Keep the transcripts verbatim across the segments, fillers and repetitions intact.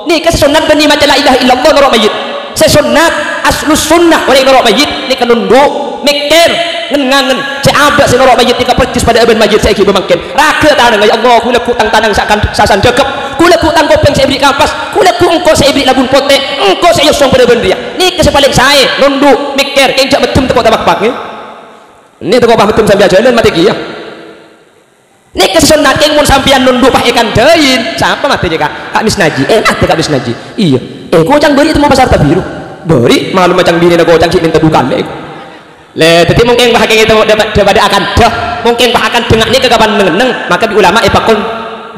Nèka sè sonnat bânnè maca la ilaha illallah noro' mayyit. Sè sonnat, aslus sunnah, orèng noro' mayyit nèka nondhu', mèkkèr, ngen-ngangen. Sè abâ' sè noro' mayyit nèka persis padâ'â bân mayyit sè èghibâ mangkèn. Ragâ tanangnga, "Ya Allah, ghulâ ghu' tang tanang sè akan-, sè asandhâkep. Ghulâ ghu' tang kopèng sè èberri' kapas. Ghulâ ghu' engko' sè èberri' labun potè. Engko' sè èosong padâ bân rèya." Nèka sè palèng saè, nondhu', mèkkèr, kèng jhâ' mèddem tako' tapakpak, ngghi. Nè tako' pas mèddem sampè' ajhâlân matè kèya. Nèka sè sonnat, kèng mon sampèyan nondhu' pas èkandhâi, sapa matè jâ, Ka'? Ka' Misnaji. Eh, matè Ka' Misnaji. Iyâ. Eh, kocang bâri' ètemmo pasar Tabiru. Bâri', malem macang binèna kocang ghi' mènta du kalè. Lè, dhâddhi mongkèn pas kèng ètemmo dâpa'-, dâpa'-, akandhâ. Mongkèn pas akandhâ nga' nèka kapan neng-enneng, maka bi' ulama èpakon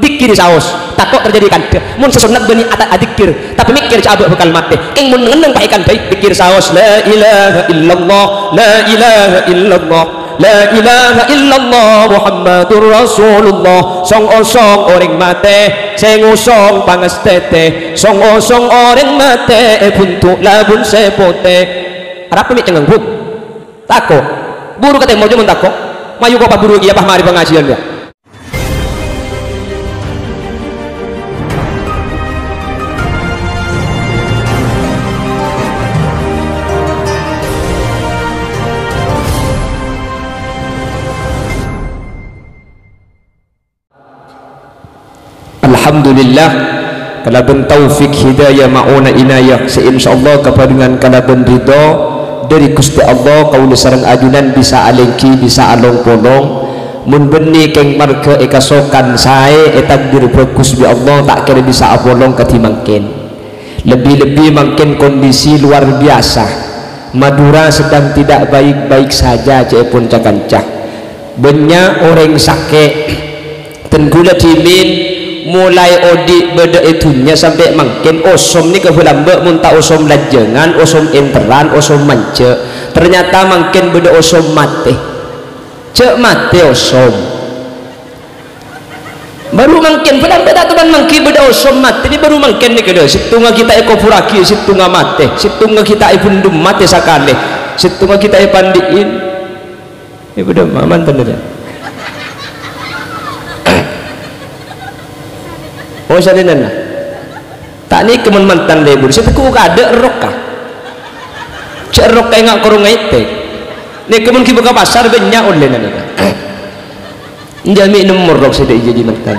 dikiri saos. Tako' terjadi kandhâ. Mon sè sonnat bânnè ata-, adikkir, tapè mèkkèr jhâ' abâ' bhâkal matè. Kèng mon neng-enneng pas èkandhâi, dikir saos, "La ilaha illallah, la ilaha illallah." La ilaha illallah Muhammadur Rasulullah. Song-osong orèng matè, sè ngosong pangastètè. Song-osong orèng matè, èbhunto' labun sè potè. Arapa mè' cengngang, Bu? Tako'. Buru ka tèmor, coma tako'. Mayu ko' paburu kèya, pas marè pangajiân, yâ. Alhamdulillah, kalabân taufik hidayah ma'unah inayah sè insyaallah kabhârengan kalabân ridho dhâri Ghustè Allah, kaulâ sareng ajunan bisa alèngghi, bisa along-polong. Mon bânnè kèng marghâ èkasokan saè, ètakdir bhâghus bi' Allah, ta' kèra bisa apolong kadhi mangkèn. Lebbi-lebbi mangkèn kondisi luar biasa. Madura sedang tidak baik-baik saja, ca'èpon ca-kanca. Bânnya' orèng sakè'. Dân ghulâ dhimèn molaè odi' bâdâ è dhunnya sampè' mangkèn, osom nèka bâlâmbâ' mon ta' osom lanjhângan, osom ènterran, osom manjhâ'. Ternyata mangkèn bâdâ osom matè. Jhâ' matè osom. Bâru mangkèn, bâdâ, bâdâ, ta' toman mangghi bâdâ osom matè, nè bâru mangkèn nèka, lho, sèttonga ghi' ta' èkoburraghi, sèttonga matè, sèttonga ghi' ta' èbhendhem matè sakalè, sèttonga ghi' ta' èpandi'in. Nè bâdâ ma-, mantan nèka. Oh, salènana. Ta' nèka mon mantan lebur, sè tegghu' kadâ' roka. Jhâ' roka enga' korong ngètèk. Nèka mon ghi' bâ ka pasar bânnya' ollèna nèka. Enjâ' mè' nemmo rok sè dâ' iyâ jhâ' mantan.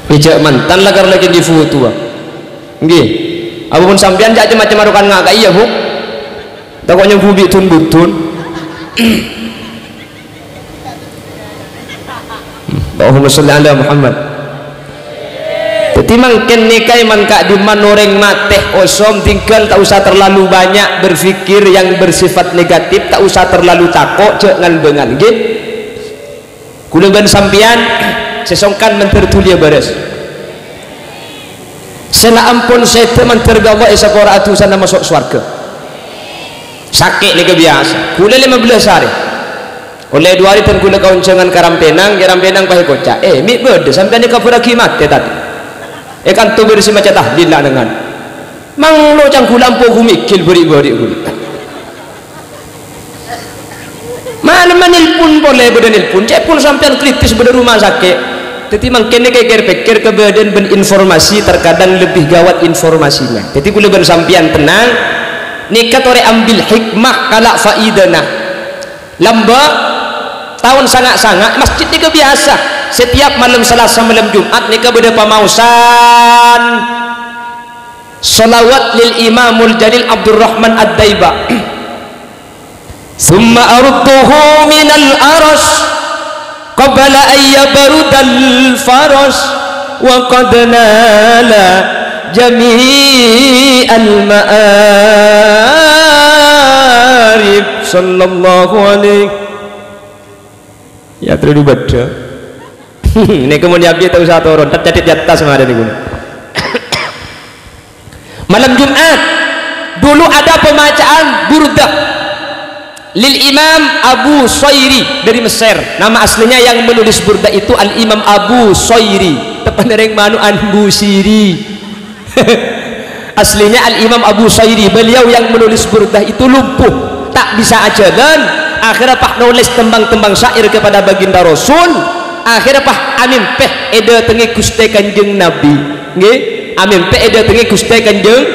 Jhâ' mantan lakar lagi di foto, ah. Ngghi. Apa mon sampèyan jhâ' cem-macem rokan nga' ka'iyâ, Bu? Tako' nyembu bi' dun-budun. Allahumma sholli ala Muhammad. Dhâddhi mangkèn nèka, èman ka'dimman orèng matè osom, tinggal ta' usah terlalu banyak berpikir yang bersifat negatif, ta' usah terlalu tako', jhâ' ngalbângan, ngghi. Kaulâ bân sampèyan sè songkan mandhâr dhuliyâ bârâs. Sè la ampon sèdhâ mandhâr bi' Allah èsapora'a dhusana maso' sowarghâ. Sakè' nèka biyasa. Kaulâ lèma bellâs arè. Ollè du arè dân kaulâ kaonjhângan ka Rampènang, yâ Rampènang pas èkoca', "Eh, mè' bâdâ sampèyan èkabhârraghi matè, tapè?" È kanto bârâs sè maca tahlil la nèngan. Manglo cangghulâ ampo ghu mèghil bâri'-bâri' ghulâ. Malem nelpon polè, bâdâ nelpon, ca'èpon sampèyan kritis bâdâ rumah sakit. Dhâddhi mangkèn nèka kèr-pèkkèr kabâdâ'ân bân informasi terkadang lebih gawat informasinya. Dhâddhi kaulâ bân sampèyan tenang, nèka torè ambil hikmah kala' faidana. Lambâ', taon sanga'-sanga', masjid nèka biyasa. Setiap malem Salasa, malem Jumat nèka bâdâ pamaosan shalawat lil Imamul Jalil Abdurrahman Ad-Daiba. Tsumma arudduhu minal aras qabla an yabrudal faras wa qad nala jami'al ma'arif. Sallallahu alaihi. Ya, terus dibaca. Nèka mon yâ bi' ta' usah toron, tercatat di atas kemarin nèka. Malam Jumat, dulu ada pembacaan Burdah lil Imam Abu Soiri dari Mesir. Nama aslinya yang menulis Burdah itu Al Imam Abu Soiri. Teppa'na rèng mano' Al Busiri. Aslinya Al Imam Abu Soiri, beliau yang menulis Burdah itu lumpuh, tak bisa ajalan. Akhirnya pas nulis tembang-tembang syair kepada baginda Rasul. Akhèrra pas amèmpè èdâtengngè Ghustè Kanjeng Nabi. Ngghi, amèmpè èdâtengngè Ghustè Kanjeng.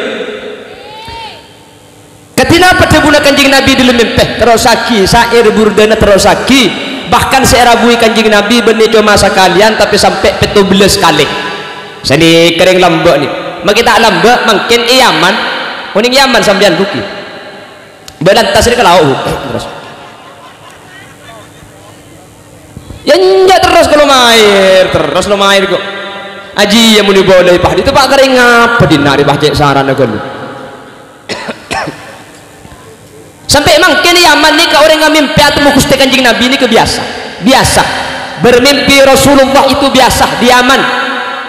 Kadhi napa dhâbuna Kanjeng Nabi dâlem mèmpè? Terrossaghi, syair burdana terrossaghi. Bahkan sè èrabuwi Kanjeng Nabi bânnè coma sakalèyan, tapè sampè' pètto bellâs kalè. Sanèka rèng lambâ' nè. Makè ta' lambâ', mangkèn è Yaman. Onèng Yaman sampèyan, Bu, ghi. Bâ' lantas rè ka lao', Bu. Terros. Iyâ, enjâ' terros kalo maèr, terros lo maèr ko'. Ajiyâ mon èbâlâi, Pak, dito, Pak, karè ngapa dinna' rè, Pak, cè' sarana ghâllu. Sampè' mangkèn è Yaman nèka orèng amèmpè atemmo Ghustè Kanjeng Nabi nèka biyasa. Biyasa. Bermimpi Rasulullah itu biasa di Yaman.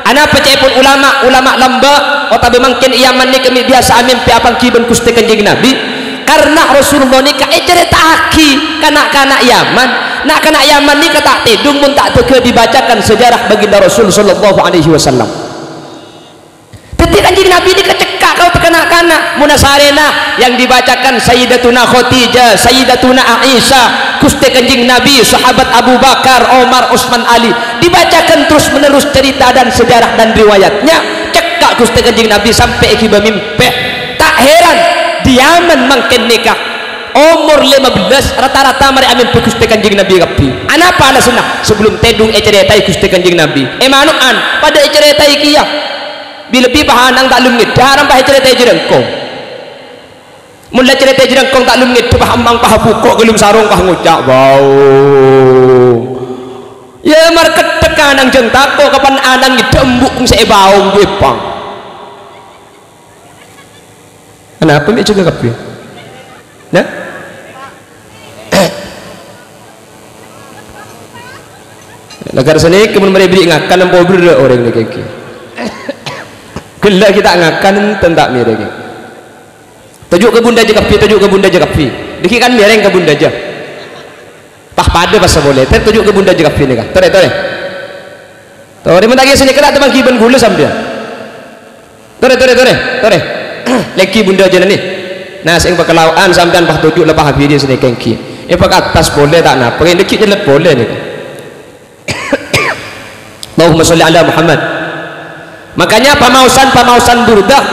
Anapa ca'èpon ulama, ulama lambâ' otabâ mangkèn è Yaman nèka mè' biyasa amèmpè apangghi bân Ghustè Kanjeng Nabi? Karna Rasulullah nèka ècarèta'aghi ka na'-kana' Yaman. Na'-kana' Yaman nèka ta' tèdung mon ta' dâgghâ dibacakan sejarah baginda Rasul sallallahu alaihi wasallam. Dhâddhi Kanjeng Nabi nèka cekka' ka na'-kana', monna sarèna yang dibacakan Sayyidatuna Khadijah, Sayyidatuna Aisyah, Ghustè Kanjeng Nabi, sahabat Abu Bakar, Omar, Utsman, Ali, dibacakan terus-menerus cerita dan sejarah dan riwayatnya, cekka' Ghustè Kanjeng Nabi sampè' èghibâ mèmpè. Ta' heran, di Yaman mangkèn nèka omor lèma bellâs rata-rata marè amèmpè Ghustè Kanjeng Nabi kabbhi. Anapa alasanna? Sabellum tèdung ècarètaè Ghustè Kanjeng Nabi. È mano'an, padâ ècarètaè kèya. Bi-, lebbi pas ana'na ta' lem ngeddhâ, arapa ècarètaè jârângkong. Mon la ècarètaè jârângkong ta' lem ngeddhâ, pas emmang pas abuko' ghâlem sarong pas ngoca', "Baong." Iyâ, marè kettek ana'na jâng tako', kapan ana'na ngeddhâ embu' sè èbaong, Bu, èpang. Anapa mè' jâgâ kabbhi? Nah? Laghâr sanèka mon marè èberri' ngakan, empo berrâ' orèng nèka ghi. Ghellâ' ghi' ta' ngakan, enten ta' mèrèng. Toju' ka bundâ jâ kabbhi, toju' ka bundâ jâ kabbhi. Dâgghi' kan mèrèng ka bundâ jâ. Pas padâ pas sapolè. Ter toju' ka bundâ jâ kabbhi nèka. Torè, torè. Torè, mon ta' kèya sanèka ta' apangghi bân ghulâ sampèyan. Torè, torè, torè, torè. Lèngghi bundâ jâ nèka. Nah, sè èpakalao'an sampèyan pas toju' la pas abhidhi sanèka èngghi. Èpakattas polè ta' napa, èngghi nyellet polè nèka. Allahumma sholli ala Muhammad. Makanya pamaosan-pamaosan Burdah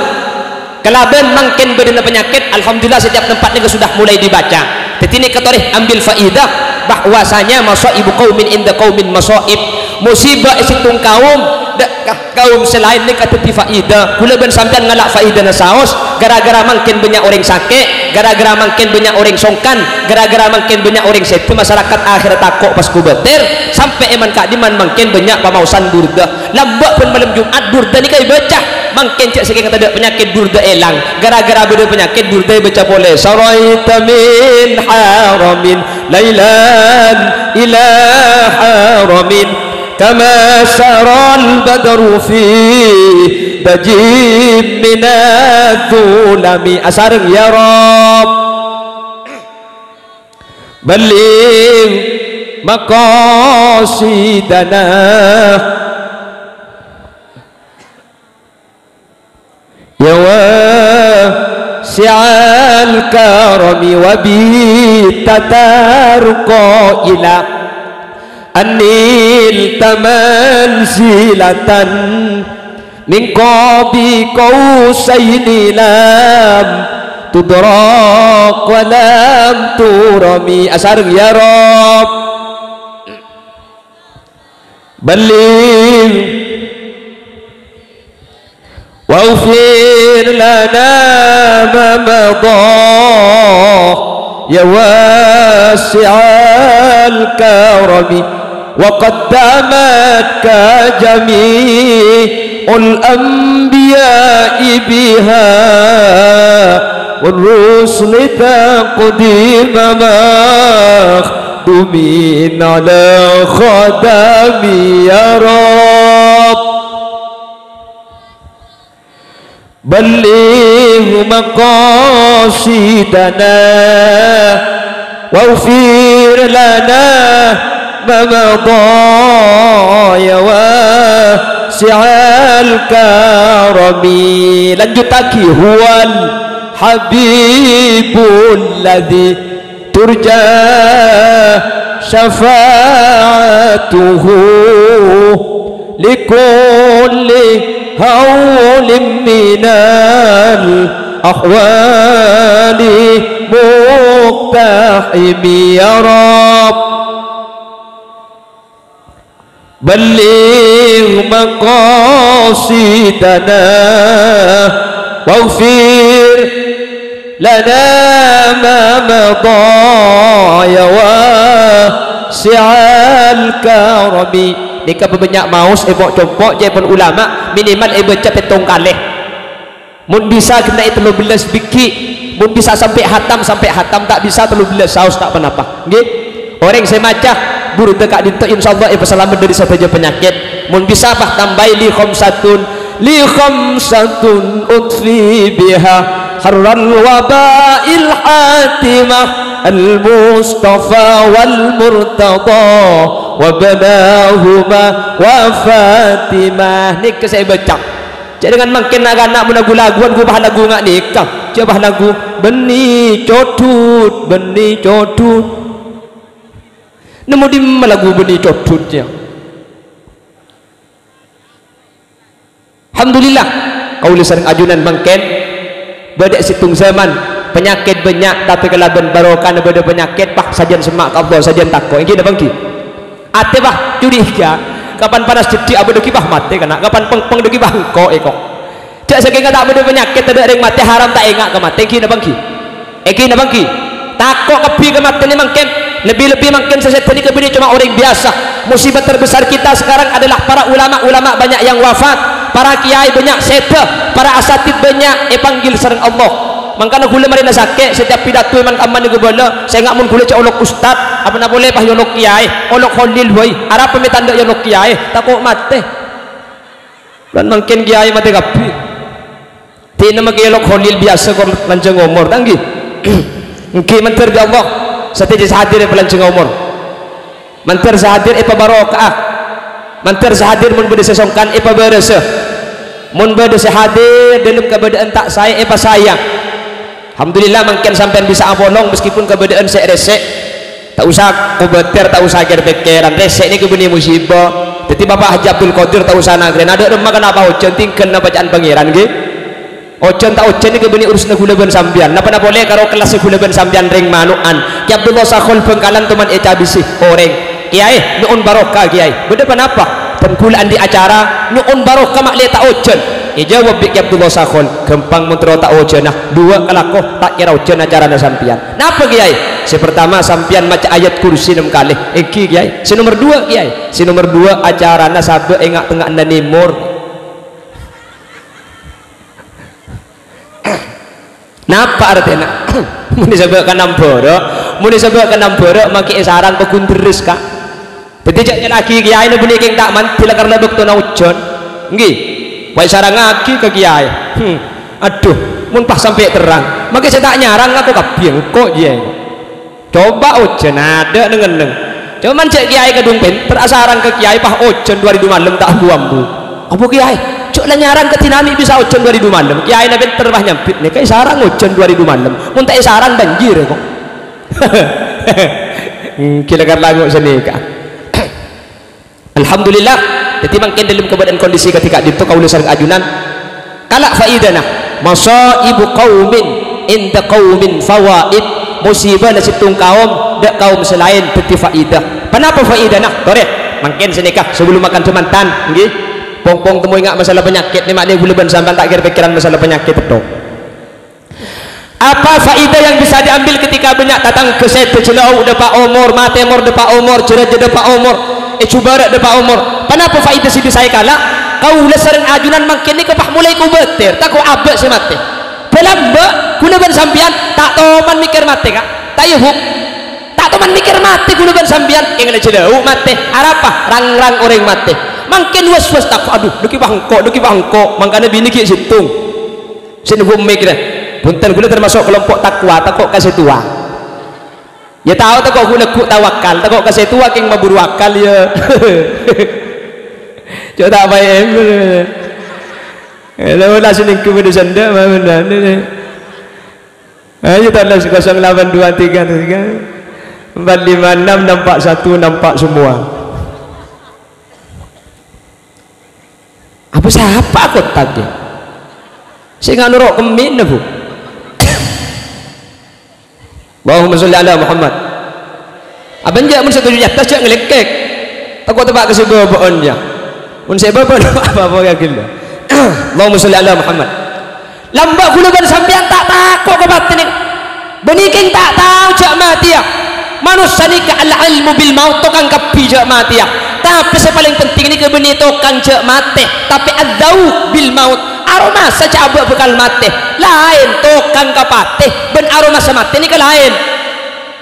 kalabân mangkèn bâdâna panyakèt, alhamdulillah setiap tempat nèka sudah mulai dibaca. Dhâddhi nèka torè ambil faidah bahwasanya masaibu qaumin inda qaumin masaib. Musibah è sèttong kaum, dâ' ka-, kaum sè laèn nèka dhâddhi faidah. Kaulâ bân sampèyan ngala' faidahna saos, gara-gara mangkèn bânnya' orèng sakè', gara-gara mangkèn bânnya' orèng songkan, gara-gara mangkèn bânnya' orèng sèdhâ, masyarakat akhèrra tako' pas kobâtèr, sampè' è man ka'dimman mangkèn bânnya' pamaosan Burdah. Lambâ' bân malem Jum'at Burdah nèka èbâca. Mangkèn jâ' sakèng tadâ' panyakèt Burdah èlang. Gara-gara bâdâ panyakèt Burdah èbâca polè. Saraita min haramin lailan ila haramin. Kama saral badru fi dajim minadh dhulami. Asareng, ya Rabb. Balligh maqasidana. Ya wasi'al karami wa bi tatarqa ila anil tamanzilatan min qabi qausaini lam tudrak wa lam turami. Asareng, ya Rabb. Balligh waghfir lana ma madha ya wasi'al karami. Wa qaddamatka jami'ul anbiya'i biha wa rusli taqdima makhdumin ala khadami ya Rabb. Balligh maqasidana waghfir lana ma madha ya wasi'al karami. Lanjutaghi, huwal habibul ladzi ترجى شفاعته لكل هول من الأهوال مقتحم يا رب. بلغ مقاصدنا واغفر لنا ما مضى يا واسع الكرم. Nèka bânnya' maos èpo'-compo' ca'èpon ulama, minimal èbâca pèttong kalè. Mon bisa ghenna' è tello bellâs bighi', mon bisa sampè' hatam, sampè' hatam, ta' bisa tello bellâs, saos ta' ponapa. Ngghi? Orèng sè maca Burdah ka'dinto insyaallah èpasalamet dhâri sadhâjâ panyakèt. Mon bisa, pas tambâi li khamsatun, li khamsatun utfi biha harral waba'il hatimah, al Mustafa wal Murtada wa banahuma wa Fatimah. Nèka sè èbâca. Jhâ' dhângan mangkèn na'-kana' mon lagu-laguwân ghu pas lagu nga' nèka. Jhâ' pas lagu, "Bânnè codhut, bânnè codhut." Nemmo dimma lagu bânnè codhut, yâ? Alhamdulillah, kaulâ sareng ajunan mangkèn bâdâ è sèttong zaman, panyakèt bânnya', tapè kalabân barokana bâdâ panyakèt, pas sajân semma' ka Allah, sajân tako'. Èngghi napa èngghi? Atè, bah, curiga. Kapan panas dhâddhi abâ' dhâggi', bah, matè kana'. Kapan pèngpèng dhâggi', bah, engko' èko'. Jhâ' sakènga ta' bâdâ panyakèt, tadâ' rèng matè, haram ta' enga' ka matè, èngghi napa èngghi? Èngghi napa èngghi? Tako' kabbhi ka matèna mangkèn. Lebbi-lebbi mangkèn sè sèdhâna kabânnè coma orèng biyasa. Musibah terbesar kita sekarang adalah para ulama-ulama banyak yang wafat, para kiai banyak sèdhâ, para asatidz banyak èpanggil sareng Allah. Mangkana ghulâ marèna sakè', setiap pidato è man-kamman nèko bâlâ, sènga' mon ghulâ cè' olok ustad, apana polè pas èolok kiai, olok Kholil, wâi, arapa mè' tandhâ èolok kiai, tako' matè. Lan mangkèn kiai matè kabbhi. Dinah makè èolok Kholil biyasa kor lanjhâng omor, ta' èngghi? Èngghi, mandhâr bi' Allah, sadhâjâ sè hadir èpalanjhânga omor. Mandhâr sè hadir èpabarokaa. Mandhâr sè hadir mon bâdâ sè songkan èpabârâsa. Mon bâdâ sè hadir dâlem kabâdâ'ân ta' saè èpasayang. Alhamdulillah mangkèn sampèyan bisa apolong meskipun kabâdâ'ân sè rèsè'. Ta' osa kobâtèr, ta' osa kèr-pèkkèran. Rèsè' nèko bânnè musibah. Dhâddhi Bapak Haji Abdul Qadir ta' osa nanggrèn. Adâ' remma kanapa ojhân, tinggal napa ca'an Pangèran, ngghi? Ojhân ta' ojhân nèko bânnè urusanna ghulâ bân sampèyan. Napa-napa polè karo kellassa ghulâ bân sampèyan rèng mano'an. Kè Abdullah Sakhol Bhângkalan toman ècabisi orèng. "Kiyaè, nyo'on barokah, Kiyaè." "Bâdâ ponapa?" "Bân ghulâ andi' acara, nyo'on barokah ma' lè ta' ojhân." Èjâwâb bi' Kè Abdullah Sakhol, "Ghâmpang mon terro ta' ojhâna, duwâ' kalako, ta' kèra ojhân acarana sampèyan." "Napa, Kiyaè?" "Sè partama, sampèyan maca ayat kursi nem kalè." "Èngghi, Kiyaè." "Sè nomer duwâ', Kiyaè?" "Sè nomer duwâ', acarana sabâ' è nga'-tengnga'anna nèmor." Napa artèna? Mon èsabâ' ka Nambârâ', mon èsabâ' ka Nambârâ', makè èsarang paggun ḍerres, Ka'. Dhâddhi jhâ' nyala'aghi kiyaèna bânnè kèng ta' mandhi la karna bâktona ojhân. Èngghi. Wa èsarangaghi ka kiyaè. Hmm. Adhu, mon pas sampè' terrang, makè sè ta' nyarang lako kabbhi engko' kiyaè. Coba ojhân, adâ' neng-enneng. Coma jhâ' kiyaè kadhung pènter, asarang ka kiyaè pas ojhân duwâ' arè duwâ' malem ta' ambu-ambu. "Apa kiyaè? Jhâ' la nyarang ka dinna' mè' bisa ojhân duwâ' arè duwâ' malem." Kiyaèna pènter pas nyambit, "Nèka èsarang ojhân duwâ' arè duwâ' malem. Mon ta' èsarang banjir, kok." Hmm, gila kan lagu sanèka. Alhamdulillah, dhâddhi mangkèn dâlem kabâdâ'ân kondisi kadhi ka'dinto kaulâ sareng ajunan kala' faidana, "Masaibu qaumin inda qaumin fawaid." Musibana sèttong kaum ḍâ' kaum sè laèn dhâddhi faidah. Ponapa faidana? Torè, mangkèn sanèka, sabellunna makan jhâmantan, èngghi. Pong-pong temmo enga' masalah panyakèt, nè ma'lè ghulâ bân sampèyan ta' kèr-pèkkèran masalah panyakèt, tok. Apa faedah yang bisa diambil ketika banyak tatangghâ sè èdâ jhâlâ'u dâpa' omor, ma' tèmor dâpa' omor, jhâ-rajâ dâpa' omor, è jhubârâ' dâpa' omor? Ponapa faedah sè bisa èkala'? Kaulâ sareng ajunan mangkèn nèka pas molaè kobâtèr, tako' abâ' sè matè. Bâlâmbâ', ghulâ bân sampèyan ta' toman mèkkèr matè, Ka'. Ta' iyâ, Bu? Ta' toman mèkkèr matè ghulâ bân sampèyan, kèng la jhâlâ'u matè. Arapa? Rang-rang orèng matè. Mangkèn was-was tako', "Adhu, dhâggi' pas engko', dhâggi' pas engko'." Mangkana binè ghi' sèttong. Sè nunggu mik rè. Bhunten, ghulâ termasuk kelompok takwa, tako' ka sè towa. Yâ tao tako' ghulâ ghu' tawakal, tako' ka sè towa kèng maburu akal yâ. Coba ta' paè ember. Lha la sè nènggu bâdâ sandhâ, ma-, ma-, Ayo, tolong kosong delapan dua tiga tiga empat lima enam, nampak satu, nampak semua. Apa sapa kotak ya? Sing anu rok kemin, Bu. Allahumma sholli ala Muhammad. Abân jâ' mon sèttong è attas jâ' ngalèkèk. Tako' teppa' ka sè bâbâ'ân, yâ. Mon sè bâbâ'ân apa-apa ya gila. Allahumma sholli ala Muhammad. Lambâ' ghulâ bân sampèyan ta' tako' ka matè nèka. Bânnè kèng ta' tao jâ' matèya. Manossa nèka al-ilmu bil maut, tokang kabbhi jâ' matèya. Tapè sè palèng penting nèka bânnè tokang jâ' matè, tapè adz-dzauq bil maut, aromasa jâ' abâ' bhâkal matè. Laèn tokang kapatè bân aromasa matè nèka laèn.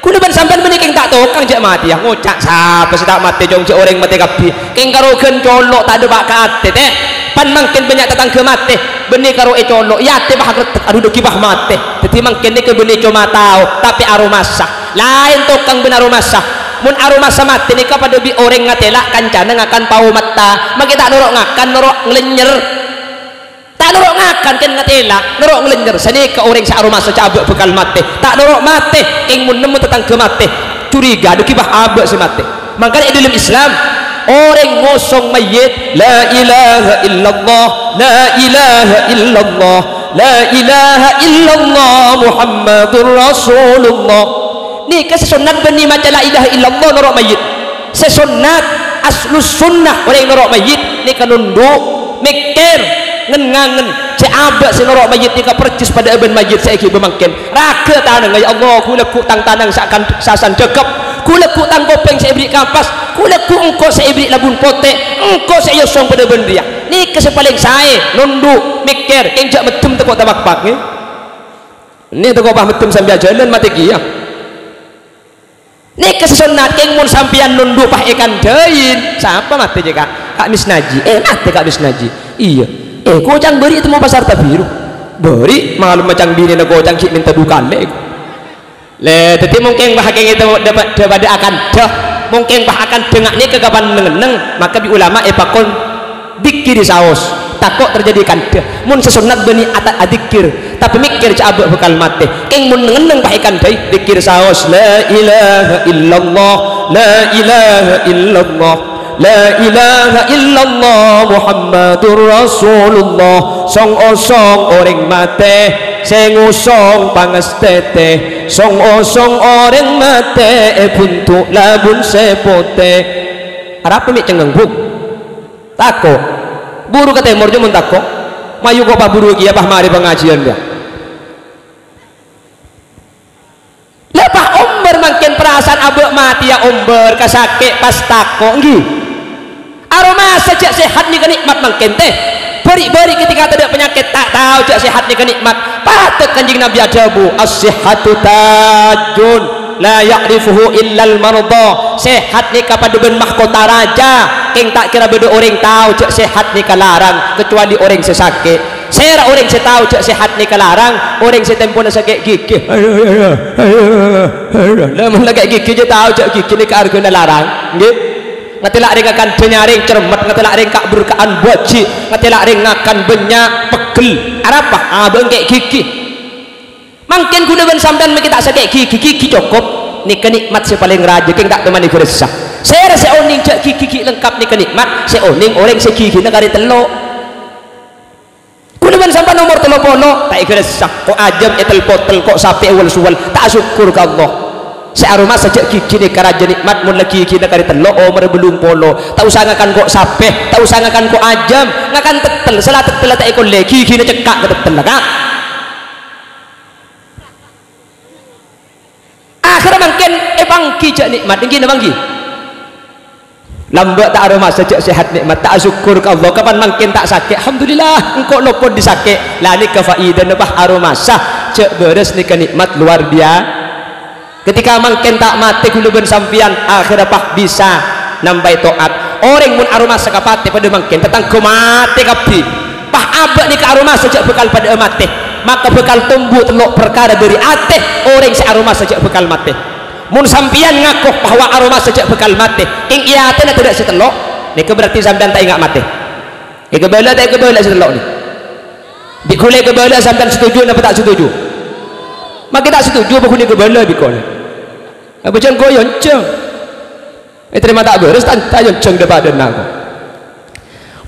Ghulâ bân sampèyan bânnè kèng ta' tokang jâ' matèya, ngoca' sapa sè ta' matè, cong, jâ' orèng matè kabbhi. Kèng karo ghân colo' ta' dâpa' ka atè, tè. Pan mangkèn bânnya' tatangghâ matè, bânnè karo ècolo', yâ atè pas akrettek, adhu dhâggi' pas matè. Dhâddhi mangkèn nèka bânnè coma tao, tapè aromasa. Laèn tokang bân aromasa. Mon aromasa matè nèka padâ bi' orèng ngatèla' kancana ngakan pao matta, makè ta' noro' ngakan, noro' nglènyèr. Ta' noro' ngakan kèng ngatèla', noro' nglènyèr. Sanèka orèng sè aromasa jâ' abâ' bhâkal matè. Ta' noro' matè, kèng mon nemmo tatangghâ matè, curiga dhâggi' pas abâ' sè matè. Mangkana è dhâlem Islam, orèng ngosong mayyit, "La ilaha illallah, la ilaha illallah, la ilaha illallah Muhammadur Rasulullah." Nèka sè sonnat bânnè maca la ilaha illallah noro' mayyit. Sè sonnat, aslus sunnah, orèng noro' mayyit nèka nondhu', mèkkèr, ngen-ngangen, jâ' abâ' sè noro' mayyit nèka parjhis padâ'â bân mayyit sè èghibâ mangkèn. Raghâ tanangnga, "Ya Allah, ghu lagghu' tang tanang sè akan-, sè asandhâkep, ghu lagghu' tang kopèng sè èberri' kapas, ghu lagghu' engko' sè èberri' labun potè, engko' sè èosong padâ bân rèya." Nèka sè palèng saè, nondhu', mèkkèr, kèng jâ' meddhem tako' tapakpak, ngghi. Nè tako' pas meddhem sampèyan jhâlân matè kèya. Nèka sè sonnat, kèng mon sampèyan nondhu' pas èkandhâi, sapa matè jâ', Ka'? Ka' Misnaji. Eh, matè Ka' Misnaji. Iyâ. Eh, koca'na bâri' temmo pasar Tabiru. Bâri', malem macang binèna koca'na ghi' mènta du kalè. Lè, dhâddhi mungkin pas kèng ètemmo dâpa', dâ-, padâ akandhâ. Mungkin pas akandhâ nga' nèka kapan neng-enneng, maka bi' ulama èpakon Dikkiri saos, tako' terjadi kandhâ. Mon sè sonnat bânnè ata-, adikkir, tapè mèkkèr jâ' abâ' bhâkal matè. Kèng mon neng-enneng pas èkandhâi, dikkir saos, "La ilaha illallah, la ilaha illallah, la ilaha illallah Muhammadur Rasulullah." Song-osong orèng matè, sè ngosong pangastètè. Song-osong orèng matè, èbunto' labun sè potè. Arapa mè' cengngeng, Bu? Tako'. Buru ka tèmor, jâ' mon tako'. Mayu ko' paburu kèya, pas marè pangajiyân, yâ. Lâ, pas ombâr mangkèn parasaan abâ' matèya ombâr, kasakè', pas tako', ngghi. Aromasa jâ' sehat nèka nè'mat mangkèn, tè. Bâri'-bâri' ketika tadâ' panyakèt, ta' tao jâ' sehat nèka nè'mat. Patot Kanjeng Nabi adhâbu, "As-sihhatu tajun." La ya'rifuhu illal mardha. Sehat nèka padâ bân mahkota rajâ. Kèng ta' kèra bâdâ orèng tao jâ' sehat nèka larang, kecuali orèng sè sakè'. Sèra orèng sè tao jâ' sehat nèka larang? Orèng sè tempona sakè' gigi. Lâ, mon sakè' gigi jâ' tao jâ' gigi nèka arghâna larang, ngghi? Ngatèla' rèng ngakan dâ nyarèng cermet, ngatèla' rèng ka'-berka'an bâji', ngatèla' rèng ngakan bânnya', pegghel. Arapa? Abâ' engkè' gigi. Mangkèn ghulâ bân sampèyan mèkkè ta' sakè' gigi, gigi cokop. Nèka nè'mat sè palèng rajâ, kèng ta' toman èghâressa. Sèra sè onèng jâ' gigi ghi' lengkap nèka nè'mat, sè onèng orèng sè gigina karè tello'. Ghulâ bân sampèyan omor tello polo, ta' èghâressa. Ko' ajâm ètel-potel, ko' sapè èwel-suwel, ta' asokkor ka Allah. Sè aromasa jâ' gigi nèka rajâ nè'mat, mon la gigina karè tello', omorra bâllung polo. Ta' osa ngakan ko' sapè, ta' osa ngakan ko' ajâm, ngakan tettel, sala tettel ta' èkollè, gigina cekka' ka tettella, Ka'. Akhèrra mangkèn èpangghi jâ' nè'mat, èngghi napa èngghi? Lambâ' ta' aromasa jâ' sehat nè'mat, ta' asokkor ka Allah, kapan mangkèn ta' sakè', alhamdulillah, engko' lopot dâri sakè'. La nèka faidana pas aromasa jâ' bârâs nèka nè'mat luar bia-, Ketika mangkèn ta' matè ghulâ bân sampèyan, akhèrra pas bisa nambâi to'at. Orèng mon aromasa ka patè padâ mangkèn, tatangghâ matè kabbhi. Pas abâ' nèka aromasa jâ' bhâkal padâ'â matè, maka bhâkal tombu tello' parkara dâri atè orèng sè aromasa jâ' bhâkal matè. Mon sampèyan ngako bahwa aromasa jâ' bhâkal matè, kèng è atèna tadâ' sè tello', nèka berarti sampèyan ta' enga' matè. Èkabâlâ ta' èkabâlâ sè tello' nèka? Bi' ghulâ èkabâlâ, sampèyan setuju napa ta' setuju? Make ta' setuju apa ghunèka bâlâ bi' kaulâ. Apa jhân koyo onjhâng. Ètarèma ta' bârâs, ta' ta' onjhâng dhâ-padhâna ko.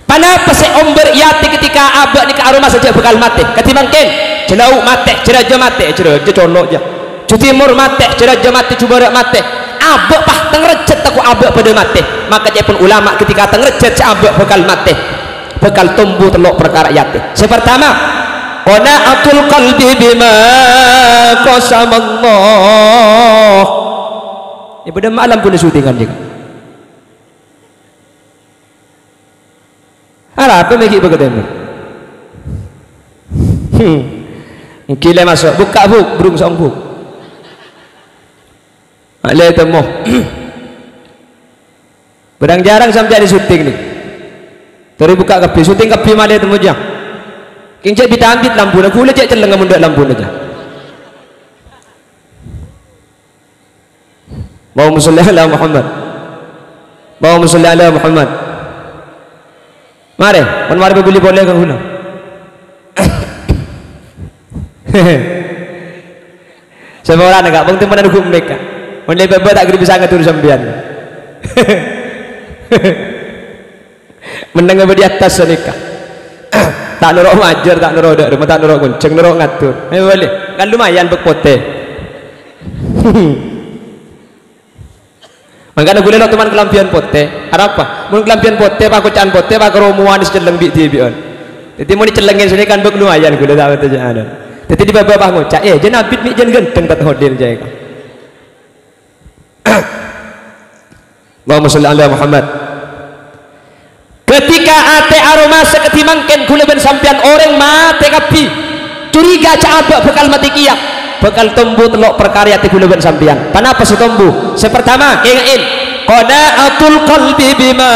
Ponapa sè ombâr è atè ketika abâ' nèka aromasa jhâ' bhâkal matè? Kadhi mangkèn, jhâ' laok matè, jhâ' rajâ matè, jhâ' rajâ colo' jâ. Jhâ' timor matè, jhâ' rajâ matè, jhâ' bârâ' matè. Abâ' pas tangrejjhât tako' abâ' padâ matè. Maka ca'èpon ulama ketika tangrejjhât sè abâ' bhâkal matè. Bhâkal tombu tello' parkara è atè. Sè partama, qana'atul qalbi bima qasamallah. È bâdâ malam kaulâ syutingan jâgâ. Arapa mè' ghi' bâkal tembur? Hmm. Èngghi lè maso', bukka', Bu', burung song, Bu'. Alè temmo. Bârâng jhârâng sampèyan syuting nè. Torè bukka' kabbhi, syuting kabbhi malè temmo jâ. Kèng jhâ' bit-ambit lampuna, ghulâ jhâ' cellèng mon tadâ' lampuna jâ. Allahumma sholli ala Muhammad. Allahumma sholli ala Muhammad. Marè, mon marè pabuli polè ka ghulâ. Saporana, Ka', bâng temenan ghun mèka. Mon lè bâbâ ta' kèra bisa ngatur sampèyan. Mennengnga bâdâ è attas sanèka. Ta' noro' majâr, ta' noro' dâ' remma, ta' noro' ngonjhâng, noro' ngatur. Eh, boleh. Kan lumayan bâk potè. Mangkana ghulâ lo' toman kalambhiyân potè. Arapa? Mon kalambhiyân potè, pakoca'an potè, pakaromowan sè cellèng bi'-dhibi'ân. Dhâddhi mon ècellèngè sanèka kan bâk lumayan ghulâ ta' bâdâ jâ'ana. Dhâddhi dâri bâbâ pas ngoca', "Eh, jân abit mè' jân ghântheng ta' hodir jâ', Ka'." Allahumma sholli ala Muhammad. Ketika atè aromasa kadhi mangkèn ghulâ bân sampèyan orèng matè kabbhi. Curiga jâ' abâ' bhâkal matè kèya. Bhâkal tombu tello' parkara è atè ghulâ bân sampèyan. Ponapa sè tombu? Sè partama, kènga'è. Qana'atul qalbi bima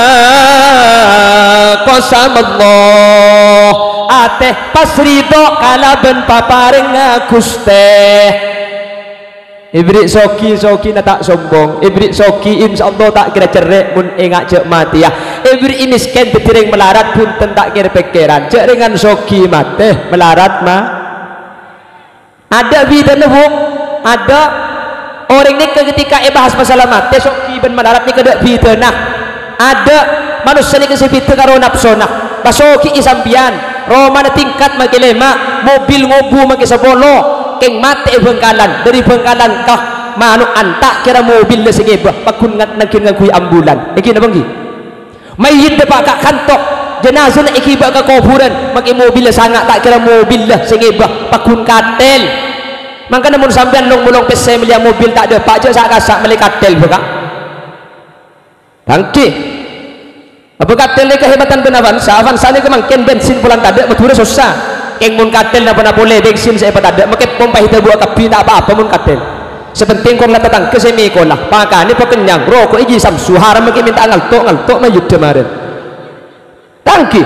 qasamallah. Atè pas ridho kalabân paparèngnga Ghustè. Èberri' soghi, soghina ta' sombong. Èberri' soghi, insyaallah ta' kèra cerrè' mon enga' jâ' matèya. Èberri' mèskèn dhâddhi rèng malarat, bhunten ta' kèr-pèkkèran. Jâ' rèngan soghi matè, malarat ma-, adâ' bhidhâna, Bu'. Adâ'. Orèng nèka ketika èbahas masalah matè, soghi bân malarat nèka adâ' bhidhâna. Adâ' manossa nèka sè bhidhâ karo napsona. Pasoghi'i sampèyan, romana tingkat makè lèma', mobil ngobu makè sapolo, kèng matè è Bhângkalan, dhâri Bhângkalan ka Mano'an, ta' kèra mobilla sè ngèbâ, pagghun ngan-, nangghing ngangghuy ambulan. Èngghi napa èngghi? Mayyit dâpa' ka kanto, janazana èghibâ ka kobhurân, makè mobilla sanga', ta' kèra mobilla sè ngèbâ, pagghun katèl. Mangkana mon sampèyan long-molong pèssè mellèya mobil ta' dâpa', jâ' sa'-kasa' mellè katèl, bâ, Ka'. Tangghi. Apa katèl nèka hematan bân Avanza? Avanza nèka mangkèn bensin polana tadâ', Madhurâ sossa. Kèng mon katèl napa-napa polè, bensin sè èpatadâ', makè pompa èdhâbuwâ kabbhi, ta' pa-apa mon katèl. Sè penting kor la tatangghâ sè mèkola, pakanè pakennyang, roko'è ji samsu, haram makè mènta'a ngalto', ngalto' mayyidda marèn. Tangghi.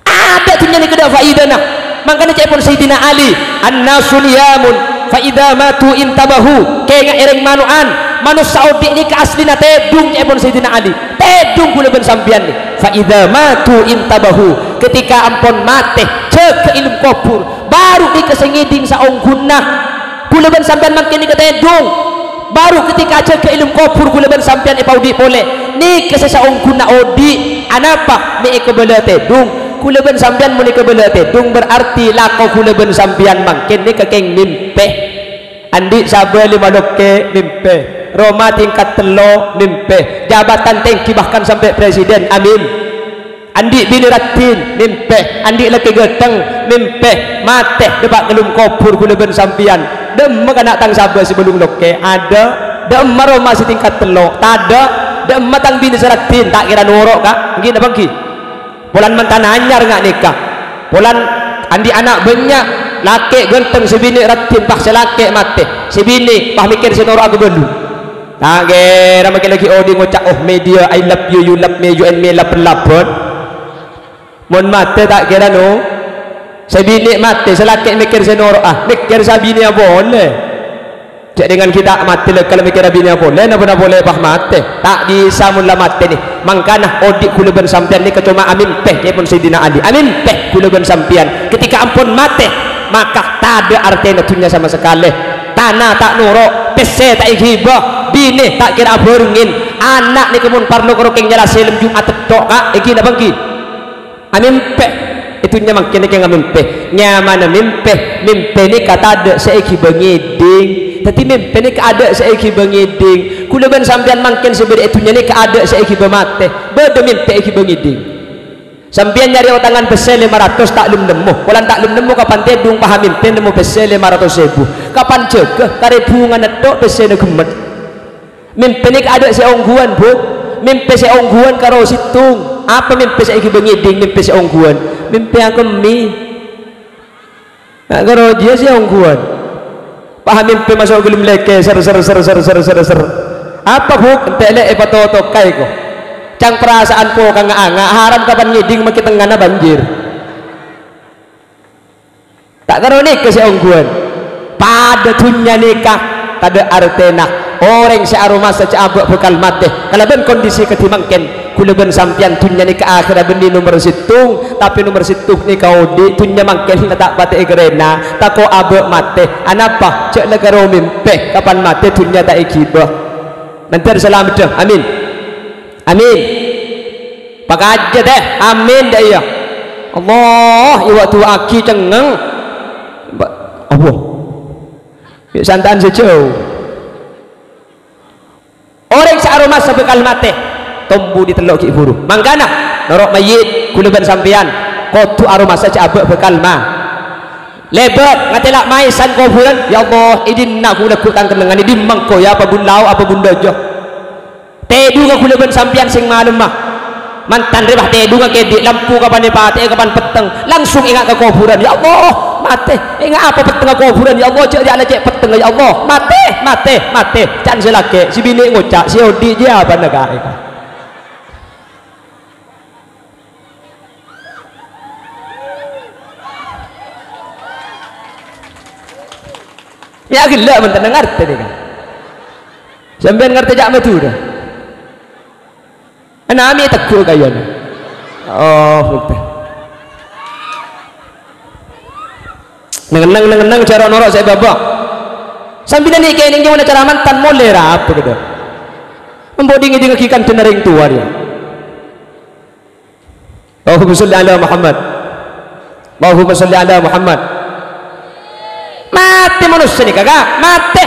Adâ' dhunnya nèka tadâ' faidana. Mangkana ca'èpon Sayyidina Ali, "An-nasu niyamun, fa idza matu intabahu." Kènga'è rèng mano'an, manossa odi' nèka aslina tèdung, ca'èpon Sayyidina Ali. Tèdung ghulâ bân sampèyan nè. "Fa idza matu intabahu." Ketika ampon matè, jâgâ è lem kobhur. Bhuru nèka sè ngèdhing saongghuna. Ghulâ bân sampèyan mangkèn nèka tèdung. Bhuru ketika jâgâ è lem kobhur ghulâ bân sampèyan èpaodi' polè. Nèka sè saongghuna odi'. Anapa? Mè' èkabâlâ tèdung. Ghulâ bân sampèyan mon èkabâlâ tèdung, berarti lako ghulâ bân sampèyan mangkèn nèka kèng mèmpè. Andi' sabâ lèma lokkè, mèmpè. Roma tingkat tello', mèmpè. Jabatan tèngghi bahkan sampè' presiden, amin. Andi' binè raddhin, mèmpè. Andi' lakè ghâteng, mèmpè. Matè, dâpa' ka lem kobhur ghulâ bân sampèyan. Dâ'emma kana' tang sabâ sè bâlung lokkè? Adâ'. Dâ'emma roma sè tingkat tello'? Tadâ'. Dâ'emma tang binè sè raddhin? Ta' kèra noro', Ka'. Èngghi napa èngghi? Polana mantan anyar nga' nèka. Polana andi' ana' bânnya', lakè ghâteng, sè binè raddhin, pas sè lakè matè. Sè binè, pas mèkkèr sè noro'a ghâbâlu. Ta' kèra makè laghi' odi' ngoca', "Oh, media, I love you, you love me, you and me love love." Mon matè ta' kèra, no. Sè binè matè, sè lakè mèkkèr sè noro'a, mèkkèr sè abinèa polè. Jâ' dhingghân ghi' ta' matè lè kala mèkkèr abinèa polè, napa-napa polè pas matè. Ta' bisa mon la matè nè. Mangkana odi' ghulâ bân sampèyan nèka coma amèmpè, ca'èpon Sayyidina Ali. Amèmpè ghulâ bân sampèyan. Ketika ampon matè, Maka tadâ' artèna dhunnya sama sakalè. Tana ta' noro', pèssè ta' èghibâ, binè ta' kèra abhârengngè. Ana' nèka mon parlo karo kèng nyala sèlem Jum'at tètto', Ka', ènggi napa ènggi? Amèmpè. È dhunnya mangkèn nèka ngamèmpè. Nyamana mèmpè. Mèmpè nèka tadâ' sè èghibâ ngèdhing. Dhâddhi mèmpè nèka adâ' sè èghibâ ngèdhing. Kaulâ bân sampèyan mangkèn sè bâdâ è dhunnya nèka adâ' sè èghibâ matè. Bâdâ mèmpè èghibâ ngèdhing. Sampèyan nyarè otangan pèssè lèma ratos ta' lem nemmo. Polana ta' lem nemmo kapan tèdung, pas amèmpè nemmo pèssè lèma ratos èbu. Kapan jâgâ, karè bhungana tètto' pèssèna ghemmet. Mèmpè nèka adâ' sè ongghuwân, Bu. Mèmpè sè ongghuwân karo sèttong. Apa mèmpè sè èghibâ ngèdhing mèmpè sè ongghuwân? Mèmpè akemmè. Nga' karo jiyâ sè ongghuwân. Pas mèmpè maso' ghâlem lèkè, ser, ser, ser. Apa, Bu'? Entè' lè' èpatotoka èko. Cang parasa'an po ka nga'-anga', haram kapan ngèdhing makè tengngana banjir. Ta' karo nèka sè ongghuwân. Padâ dhunnya nèka tadâ' artèna. Orèng sè aromasa jhâ' abâ' bhâkal matè. Kalabân kondisi kadhi mangkèn, kaulâ bân sampèyan dhunnya nèka akhèrra bânnè nomer sèttong, tapè nomer sèttong nèka odi', dhunnya mangkèn la ta' patè èkarèna, tako' abâ' matè. Anapa? Jhâ' la karo mèmpè, kapan matè dhunnya ta' èghibâ. Mandhâr salameddhâ. Amin. Amin. Pakajâ tè. Amin, dâ' iyâ. Allah, èwa' du'aaghi cengngeng. Ba-, Allah. Yâ, santa'an sè jhâu. Orèng sè aromasa bhâkal matè, tombu ditello' ghi' bhuru. Mangkana, noro' mayyit, kaulâ bân sampèyan kodhu aromasa jhâ' abâ' bhâkal ma-, lèbât, ngatèla' maèsan kobhurân, "Ya Allah, è dinna' ghu-lagghu' tang kennengngan, è dimma engko', yâ, apa bun lao', apa bun dâjâ?" Tèdungnga kaulâ bân sampèyan sèng malemma. Mantan rèya tèdungnga kèdhi', lampu kapan èpatè'è, kapan petteng, langsung enga' ka kobhurân, "Ya Allah, matè." Enga' apa pettengnga kobhurân, "Ya Allah, jhâ' rèya la cè' pettengnga, ya Allah. Matè, matè, matè." Can sè lakè', sè binè' ngoca', "Sè odi' jiyâ bâ'na, Ka'." Yâ ghellâ' manten ngartè nèka. Sampèyan ngartè ca' Madhurâ. Ana' mè' tegghu' kayana. Oh, bhunten. Neng-enneng, neng-enneng, jhâ' ro'-noro' sè bâbâ. Sampèyan nèka neng nyamana cara mantan molè ra apa gitu. Embo' ding-ngedingngaghi kandhâna rèng towa rèya. Allahumma sholli ala Muhammad. Allahumma sholli ala Muhammad. Matè manossa nèka, Ka', matè.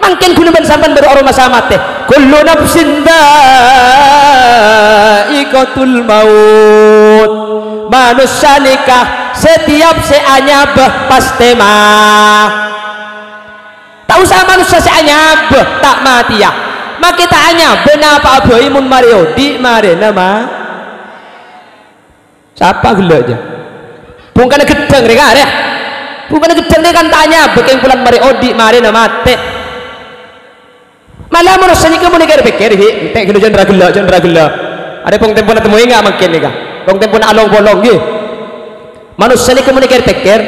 Mangkèn ghulâ bân sampèyan bâdâ aromasa matè. Kullu nafsin dha'iqatul maut. Manossa nèka, setiap sè anyabâ pastè ma-, Ta' osa manossa sè anyabâ ta' matèya. Makè ta' anyabâ napa'a bhâi mon marè odi' marèna ma-, sapa ghellâ' jâ? Bhungkana ghedhâng rè, Ka', rè. Bhungkana ghedhâng rè kan ta' anyabâ kèng polana marè odi' marèna matè. Mala manossa nèka mon èkèr-pèkkèr, hi, entè' ghellâ' jân ra ghellâ', jân ra ghellâ'. Arè pong-tempona temmo enga' mangkèn nèka. Pong-tempona along-polong, ghi. Manossa nèka mon èkèr-pèkkèr,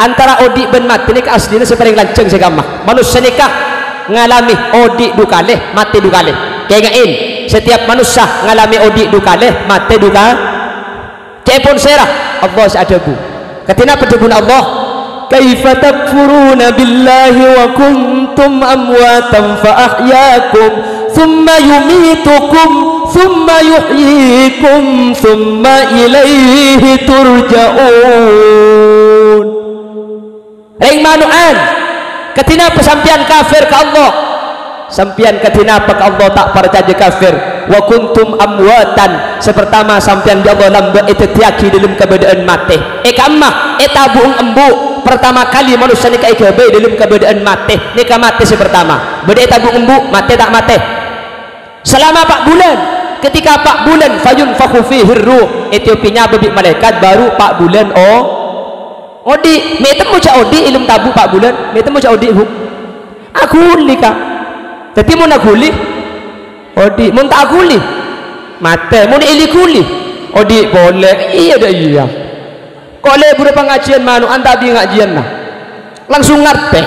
antara odi' bân matè nèka asllina sè palèng lanjhâng sè kamma. Manossa nèka ngalamè odi' du kalè, matè du kalè. Kaènga'è, setiap manossa ngalamè odi' du kalè, matè du ka-, ca'èpon sèra? Allah sè adhâbu. Kadhi napa dhâbuna Allah? "Kaifa takfuruna billahi wa kuntum amwatan fa ahyakum, tsumma yumitukum, tsumma yuhyikum, tsumma ilaihi turja'un." Rèng mano'an, kadhi napa sampèyan kafir ka Allah? Sampèyan kadhi napa ka Allah ta' parcajâ kafir? "Wa kuntum amwatan." Sè partama sampèyan bi' Allah lambâ' èdhâddhiyâghi dâlem kabâdâ'ân matè. È ka'emma, ètabu'eng embu'. Partama kalè manossa nèka èghâbây dâlem kabâdâ'ân matè. Nèka matè sè partama. Bâdâ ètabu'eng embu', matè ta' matè? Salama pa' bulân. Ketika pa' bulân, "Fayunfakhu fihir ruh." Ètèyobhi nyabâ bi' malaèkat, bhuru pa' bulân o-, odi'. Mè' temmo jâ' odi' è lem tabu' pa' bulân. Mè' temmo jâ' odi', Bu. Aghuli, Ka'. Dhâddhi mon aghuli, odi'. Mon ta' aghuli, matè. Mon èli ghuli, odi' polè. Iyâ, dâ' iyâ. Ko' lebur pangajiân mano'an ta' bi' ngajiyânna. Langsung ngartè.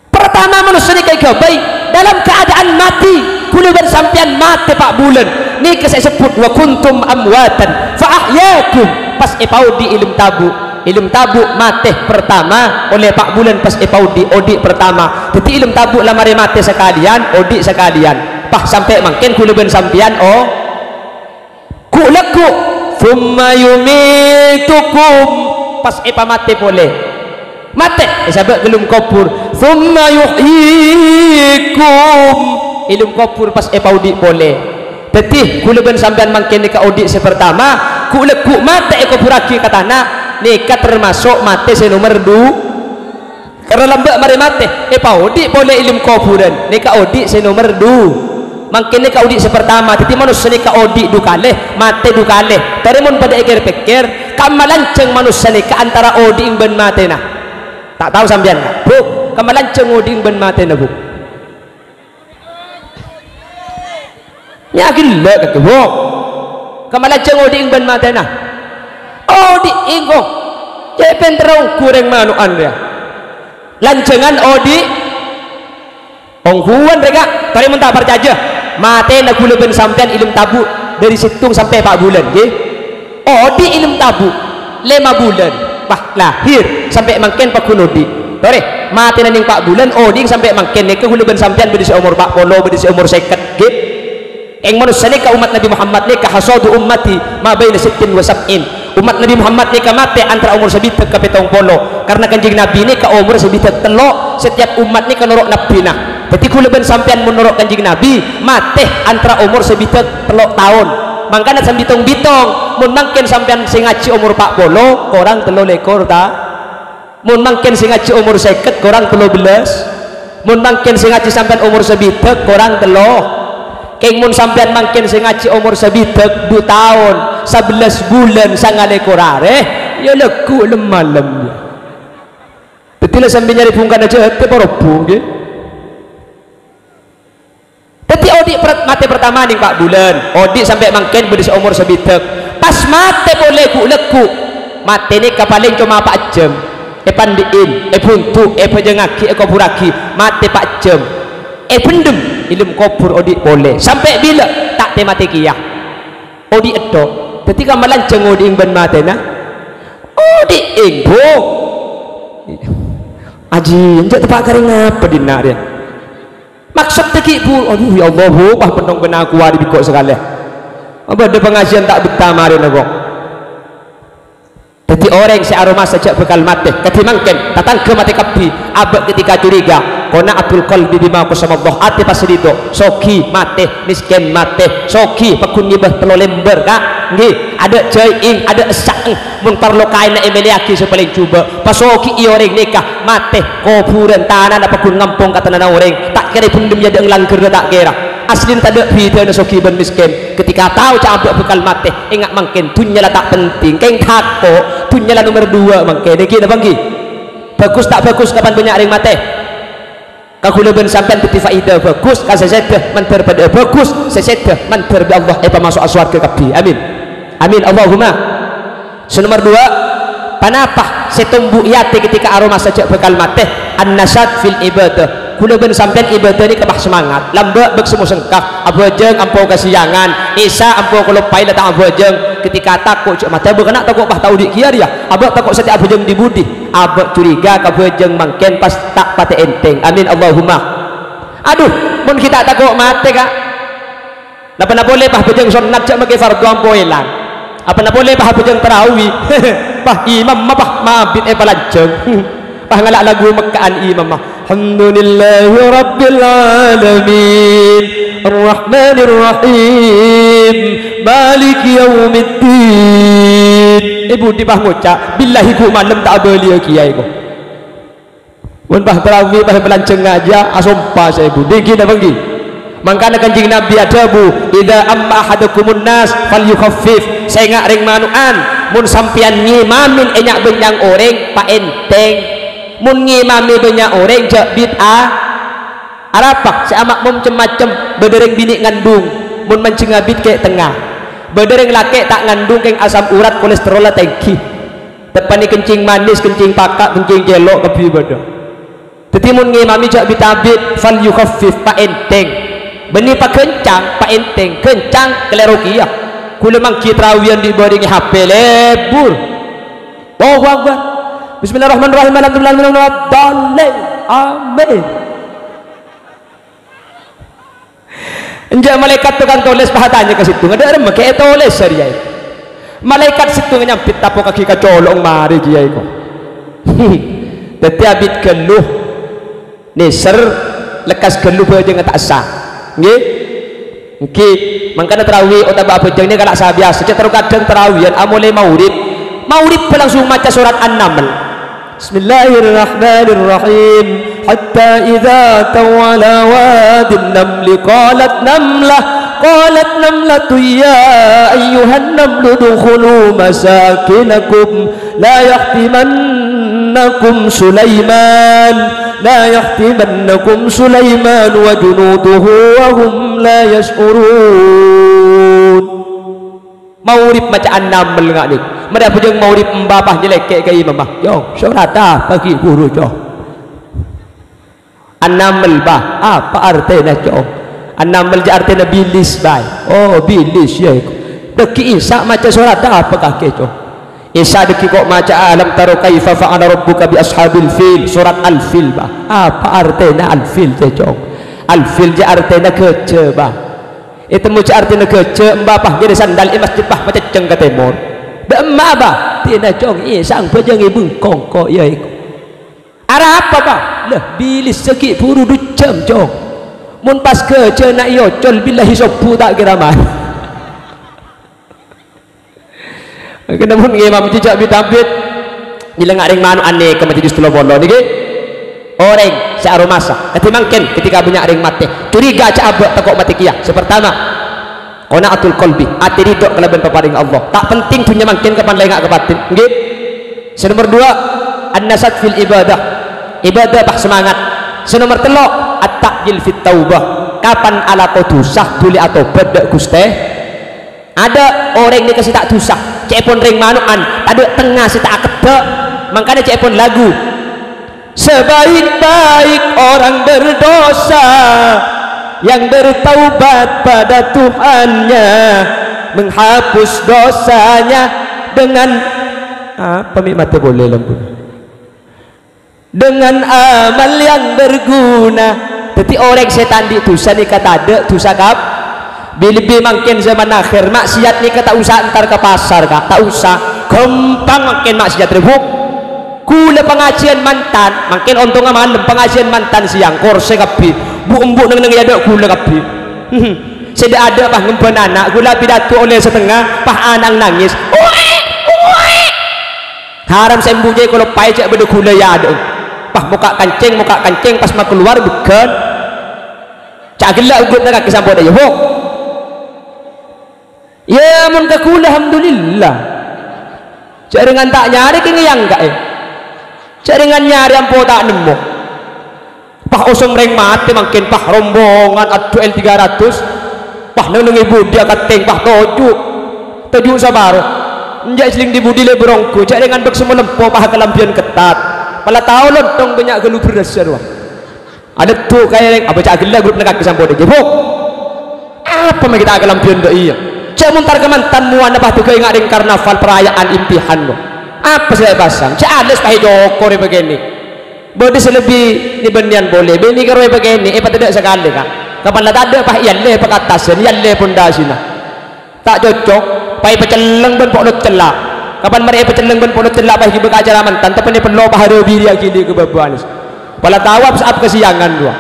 Partama manossa nèka èghâbây dalam keadaan mati. Ghulâ bân sampèyan matè pa' bulân. Nèka sè èsebbhut, "Wa kuntum amwatan fa ahyakum." Pas èpaodi' è lem tabu'. È lem tabu' matè pertama ollè pa' bulân pas èpaodi', odi' pertama. Dhâddhi è lem tabu' la marè matè sakalèyan, odi' sakalèyan. Pas sampè' mangkèn ghulâ bân sampèyan, oh, ghu'-lagghu'. "Tsumma yumitukum," pas èpamatè polè. Matè, èsabâ' ghâllu kobhur. "Tsumma yuhyikum," è lem kobhur pas èpaodi' polè. Dhâddhi, ghulâ bân sampèyan mangkèn nèka odi' sè pertama, ghu'-lagghu' matè èkobhurraghi ka tana, nèka tamaso' matè sè nomer du-, karna lambâ' marè matè, èpaodi' polè è lem kobhurân, nèka odi' sè nomer du-, mangkèn nèka odi' sè pertama. Dhâddhi, manossa nèka odi' du kalè, matè du kalè. Torè mon padâ èkèr-pèkkèr, kamma lanjhâng manossa nèka antara odi'èng bân matèna? Ta' tao sampèyan, Bu? Kamma lanjhâng odi'èng bân matèna, Bu? Nya ghellâ' kakè, Bu. Kamma lanjhâng odi'èng bân matèna? Odi'èng, kok. Cè' pènterra ongghu rèng mano'an rèya. Lanjhângan odi'. Ongghuwân rèya, Ka'. Torè mon ta' parcajâ. Matèna ghulâ bân sampèyan è lem tabu' dâri sèttong sampè' pa' bulân, ngghi. Odi' è lem tabu' lèma bulân, pas lahir, sampè' mangkèn pagghun odi'. Torè, matèna nèng pa' bulân, odi' sampè' mangkèn nèka ghulâ bân sampèyan bâdâ sè omor pa' polo, bâdâ sè omor sèket, ngghi. Kèng manossa nèka, ommat Nabbhi Muhammad nèka, hasadu ummati ma baina sittin wa sab'in. Ommat Nabbhi Muhammad nèka matè antara omor sabidhâk ka pèttong polo, karna Kanjeng Nabbhi nèka omor sabidhâk tello', setiap ommat nèka noro' nabbhina. Dhâddhi, ghulâ bân sampèyan mon noro' Kanjeng Nabbhi, matè antara omor sabidhâk tello' taon. Mangkana, sambitong-bitong, mon mangkèn sampèyan sè ngajhi omor pa' polo, korang tello lèkor, ta? Mon mangkèn sè ngajhi omor sèket, korang tello bellâs. Mon mangkèn sè ngajhi sampèyan omor sabidhâk, korang tello. Kèng mon sampèyan mangkèn sè ngajhi omor sabidhâk du taon, sabellâs bulân, sanga lèkor arè, iyâ lagghu' lem-malem, iyâ. Dhâddhi la sambi nyarè bhungkana jâtè porobu, ngghi. Dhâddhi odi' per-, matè pertama nèng pa' bulân, odi' sampè' mangkèn bâdâ sè omor sabidhâk. Pas matè polè ghu'-lagghu', matè nèka palèng coma pa' jhâm. Èpandi'in, èbhundu', èbhâjângngaghi, èkobhurraghi, matè pa' jhâm. Èbhendhem, è lem kobhur odi' polè. Sampè' bilâ? Ta' tè-matè kèya. Odi' ètto'. Dhâddhi kamma lanjhâng odi'èng bân matèna? Odi'èng, Bu. Ajiyân, jhâ' teppa' karè ngapa dinna' rèya? Maksodda ghi', Bu, aduh, ya Allah, Bu, pas pennong bân aku arè bingko sakalè. Bâdâ pangajiân ta' bettah marèna, kok. Dhâddhi orèng sè aromasa jhâ' bhâkal matè, kadhi mangkèn, tatangghâ matè kabbhi, abâ' ketika curiga, qana'atul qalbi bima qasamallah, atè pas ridho, soghi matè, mèskèn matè, soghi pagghun ngibâ tello lèmbâr, Ka', ngghi, adâ' jhâi'èng, adâ' essa'èng, mon parlo kaènna èmèlèyaghi sè palèng jhubâ', pasogi'i orèng nèka, matè, kobhurân, tanana pagghun ngampong ka tanana orèng, ta' kèra èbhendhem è adâ'na langghârrâ ta' kèra. Aslina tadâ' bhidhâna soghi bân mèskèn. Ketika tao jhâ' abâ' bhâkal matè, enga' mangkèn dhunnya la ta' penting, kèng tako', dhunnya la nomer duwâ' mangkèn, èngghi napa èngghi? Bhâghus ta' bhâghus kapan bânnya' orèng matè? Ka ghulâ bân sampèyan dhâddhi faèda bhâghus, ka sè sèdhâ mandhâr padâ'â bhâghus, sè sèdhâ mandhâr bi' Allah èpamaso'a sowarghâ kabbhi. Amin. Amin, Allahumma. Sè nomer duwâ', ponapa sè tombu è atè ketika aromasa jhâ' bhâkal matè? An-nasyat fil ibadah. Ghulâ bân sampèyan ibâdâ nèka pas semangat. Lambâ' bâk sè mosengka, abhâjâng ampo kasèyangan, Isya ampo kaloppaè la ta' abhâjâng. Ketika tako' jhâ' matè, abâ' kèna tako' pas ta' odi' kèya rèya. Abâ' tako' sè ta' abhâjâng dhi-budhi. Abâ' curiga kabhâjâng mangkèn pas ta' patè ènthèng. Amin, Allahumma. Adhu, mon ghi' ta' tako' matè, Ka'. Napa-napa polè pas bhâjâng sonnat jhâ' makè fardhu ampo èlang. Apa-napa polè pas bhâjâng tarawi. Pas imamma pas mabit èpalanjhâng. Pas ngala' lagu Mekka'an imamma. Alhamdulillahirabbil alamin. Arrahmanirrahim. Maliki yaumiddin. È budhi pas ngoca', "Billahi ghu' malem ta' abâliyâ kèya èko." Mon pas tarawi, pas palanjhâng ngajâ, asompa sè èbhu. Dinggi napa ènggi? Mangkana Kanjeng Nabi adhâbu, "Idza amma ahadukumun nas falyukhaffif." Sènga' rèng mano'an, mon sampèyan ngimami è nya'-bânnya'na orèng, paènthèng. Mon ngimami bânnya' orèng, jhâ' bid'ah. Arapa sè amakmum cem-macem, bâdâ rèng binè' ngandung, mon manjheng abit kè' tengnga. Bâdâ rèng lakè' ta' ngandung kèng asam urat kolesterolla tèngghi. Teppa'na kencing manis, kencing paka', kencing cèlo' kabbhi bâdâ. Dhâddhi mon ngimami jhâ' bit-abit, falyukhaffif, paènthèng. Bânnè paghâncang, paènthèng, ghâncang, kalèro kèya. Ghulâ mangghi tarawiyan dhi' bâriyâ ngè HP lebur. Allahu Akbar. Bismillahirrahmanirrahim. Alhamdulillahirrahmanirrahim. Amin. Enjâ' malaèkat tokang tolès pas atanya ka sèttong, "Adâ' remma ghi' ètolès sè rèya?" Malaèkat sèttong nyambit, "Tapokkaghi ka colo'na marè, Kèyaè, ko'." Dhâddhi abit ghâllu. Nèser, lekkas ghâllu bhâjângnga ta' essa. Ngghi? Ngghi. Mangkana tarawi otabâ abhâjâng nèka la sabiyasa. Cè' terro kadhâng tarawiyan amolaè maghrib. Maghrib langsung maca sorat An-Naml. Bismillahirrahmanirrahim. Hatta idza ataw ala wadin namli qalat namlah, qalat namlatun ya ayyuhan namlu udkhulu masakinakum la yahtimannakum Sulaiman, la yahtimannakum Sulaiman wa junuduhu wa hum la yash'urun. Maghrib maca An-Naml nga' nèko. Marè abhâjâng maghrib emba pas nyèlèkè' ka imamma. "Cong, sorat apa ghi' buru, Cong?" "An-Naml, Bah." "Apa artèna, Cong?" "An-Naml jâ' artèna bilis, Bah." "Oh, bilis, yâ, èko." "Dhâggi' Isya' maca sorat apa kakè, Cong?" "Isya' dhâggi' ko' maca Alam tara kaifa fa'ala rabbuka bi ashabil fil, sorat Al-Fil, Bah." "Apa artèna Al-Fil, jâ', Cong?" "Al-Fil jâ' artèna ghâjâ, Bah." "Ètemmo jâ' artèna ghâjâ, emba pas ghi' sandal è masjid, pas macèccèng ka tèmor." "Dâ' emma, Bah?" "Dina, Cong, Isya' bhâjâng è bengkong ko', yâ, èko." "Arapa, Bah?" "Lah, bilissa ghi' buru dujjhâm, Cong. Mon pas ghâjâna èocol, billahi sobbhu ta' kèra marè." Kèng mon ngimam jâ' bit-abit. Nyèlèngnga' rèng mano'an nèka majlis tello polo nèka. Orèng sè aromasa, kadhi mangkèn ketika bânnya' rèng matè, curiga jâ' abâ' tako' matè kèya. Sè partama, qana'atul qalbi, atè ridho kalabân paparèngnga Allah. Ta' penting dhunnya mangkèn kapan la enga' kapatèn. Ngghi. Sè nomer dua, an-nasyath fil ibadah. Ibadah pas semangat. Sè nomer tello', at-ta'jil fit taubah. Kapan alako dhusa, dhuli atobhât dâ' Ghustè. Adâ' orèng nèka sè ta' dhusa, ca'èpon rèng mano'an, tadâ' tengnga sè ta' akeddhâ', mangkana ca'èpon lagu. Sebaik-baik orang berdosa yang bertaubat pada Tuhannya, menghapus dosanya dengan, apa, mè' matè polè lampuna? Dengan amal yang berguna. Dhâddhi orèng sè ta' andi' dhusa nèka tadâ' dhusa kap-, bi-, lebbi mangkèn zaman akhèr, maksiat nèka ta' osa entar ka pasar, Ka'. Ta' osa. Ghâmpang mangkèn maksiat, rè, Bu'. Ghulâ pangajiân mantan, mangkèn ontongnga malem, pangajiân mantan sèyang, korsè kabbhi. Bu'-embu' neng-enneng è adâ' ghulâ kabbhi. Sè dâ'-adâ' pas ngembhân ana', ghulâ pidato ollè satengnga, pas ana' nangès. Uwè', uwè'. Haram sè embu' jâ' èkaloppaè jâ' bâdâ ghulâ è adâ'na. Pas mokka' kancèng, mokka' kancèng, pas makalowar bhâghân. Ca' ghellâ' ugghutna kakè samponna, yâ, Bu'. Yâ, mon ka ghulâ, alhamdulillah. Jâ' rèngan ta' nyarè kèngèng èyangka'è. Jâ' rèngan nyarè ampo ta' nemmo. Pas osom rèng matè mangkèn, pas rombongan, adhu, L tiga ratus. Pas neng-enneng è budi akantèng, pas toju'. Toju' saparo. Enjâ' jhelling è budi lèbur ongghu, jâ' rèngan bâk sè malempo, pas kalambhiyân kettat. Pala tao lontong bânnya' ghâllu bherrâssa rowa. Aleddu ka èrèng, abâ' ca' ghellâ' ghrupna kakè samponna, Bu'. Apa mè' ghi' ta' kalambhiyân dâ' iyâ? Jâ' mon entar ka mantan mowana pas dâgghâ' enga' rèng karnaval perayaan imtihan, Bu'. Apa sè èpasang? Jâ' alès pas ècokor è bâkènè. Bâdâ sè lebbi nè-bânnèyan polè, bânnè karo è bâkènè, èpatadâ' sakalè, Ka'. Kapan la tadâ' pas èyallè pakattasan, èyallè pondasina. Ta' cocok, pas èpacelleng bân po'lot cella'. Kapan marè èpacelleng bân po'lot cella' pas èghibâ ka acara mantan, teppa'na pèllo' pas arabiri aghili ka bâbâ alès. Pala tao pas ap kasiyangan rowa.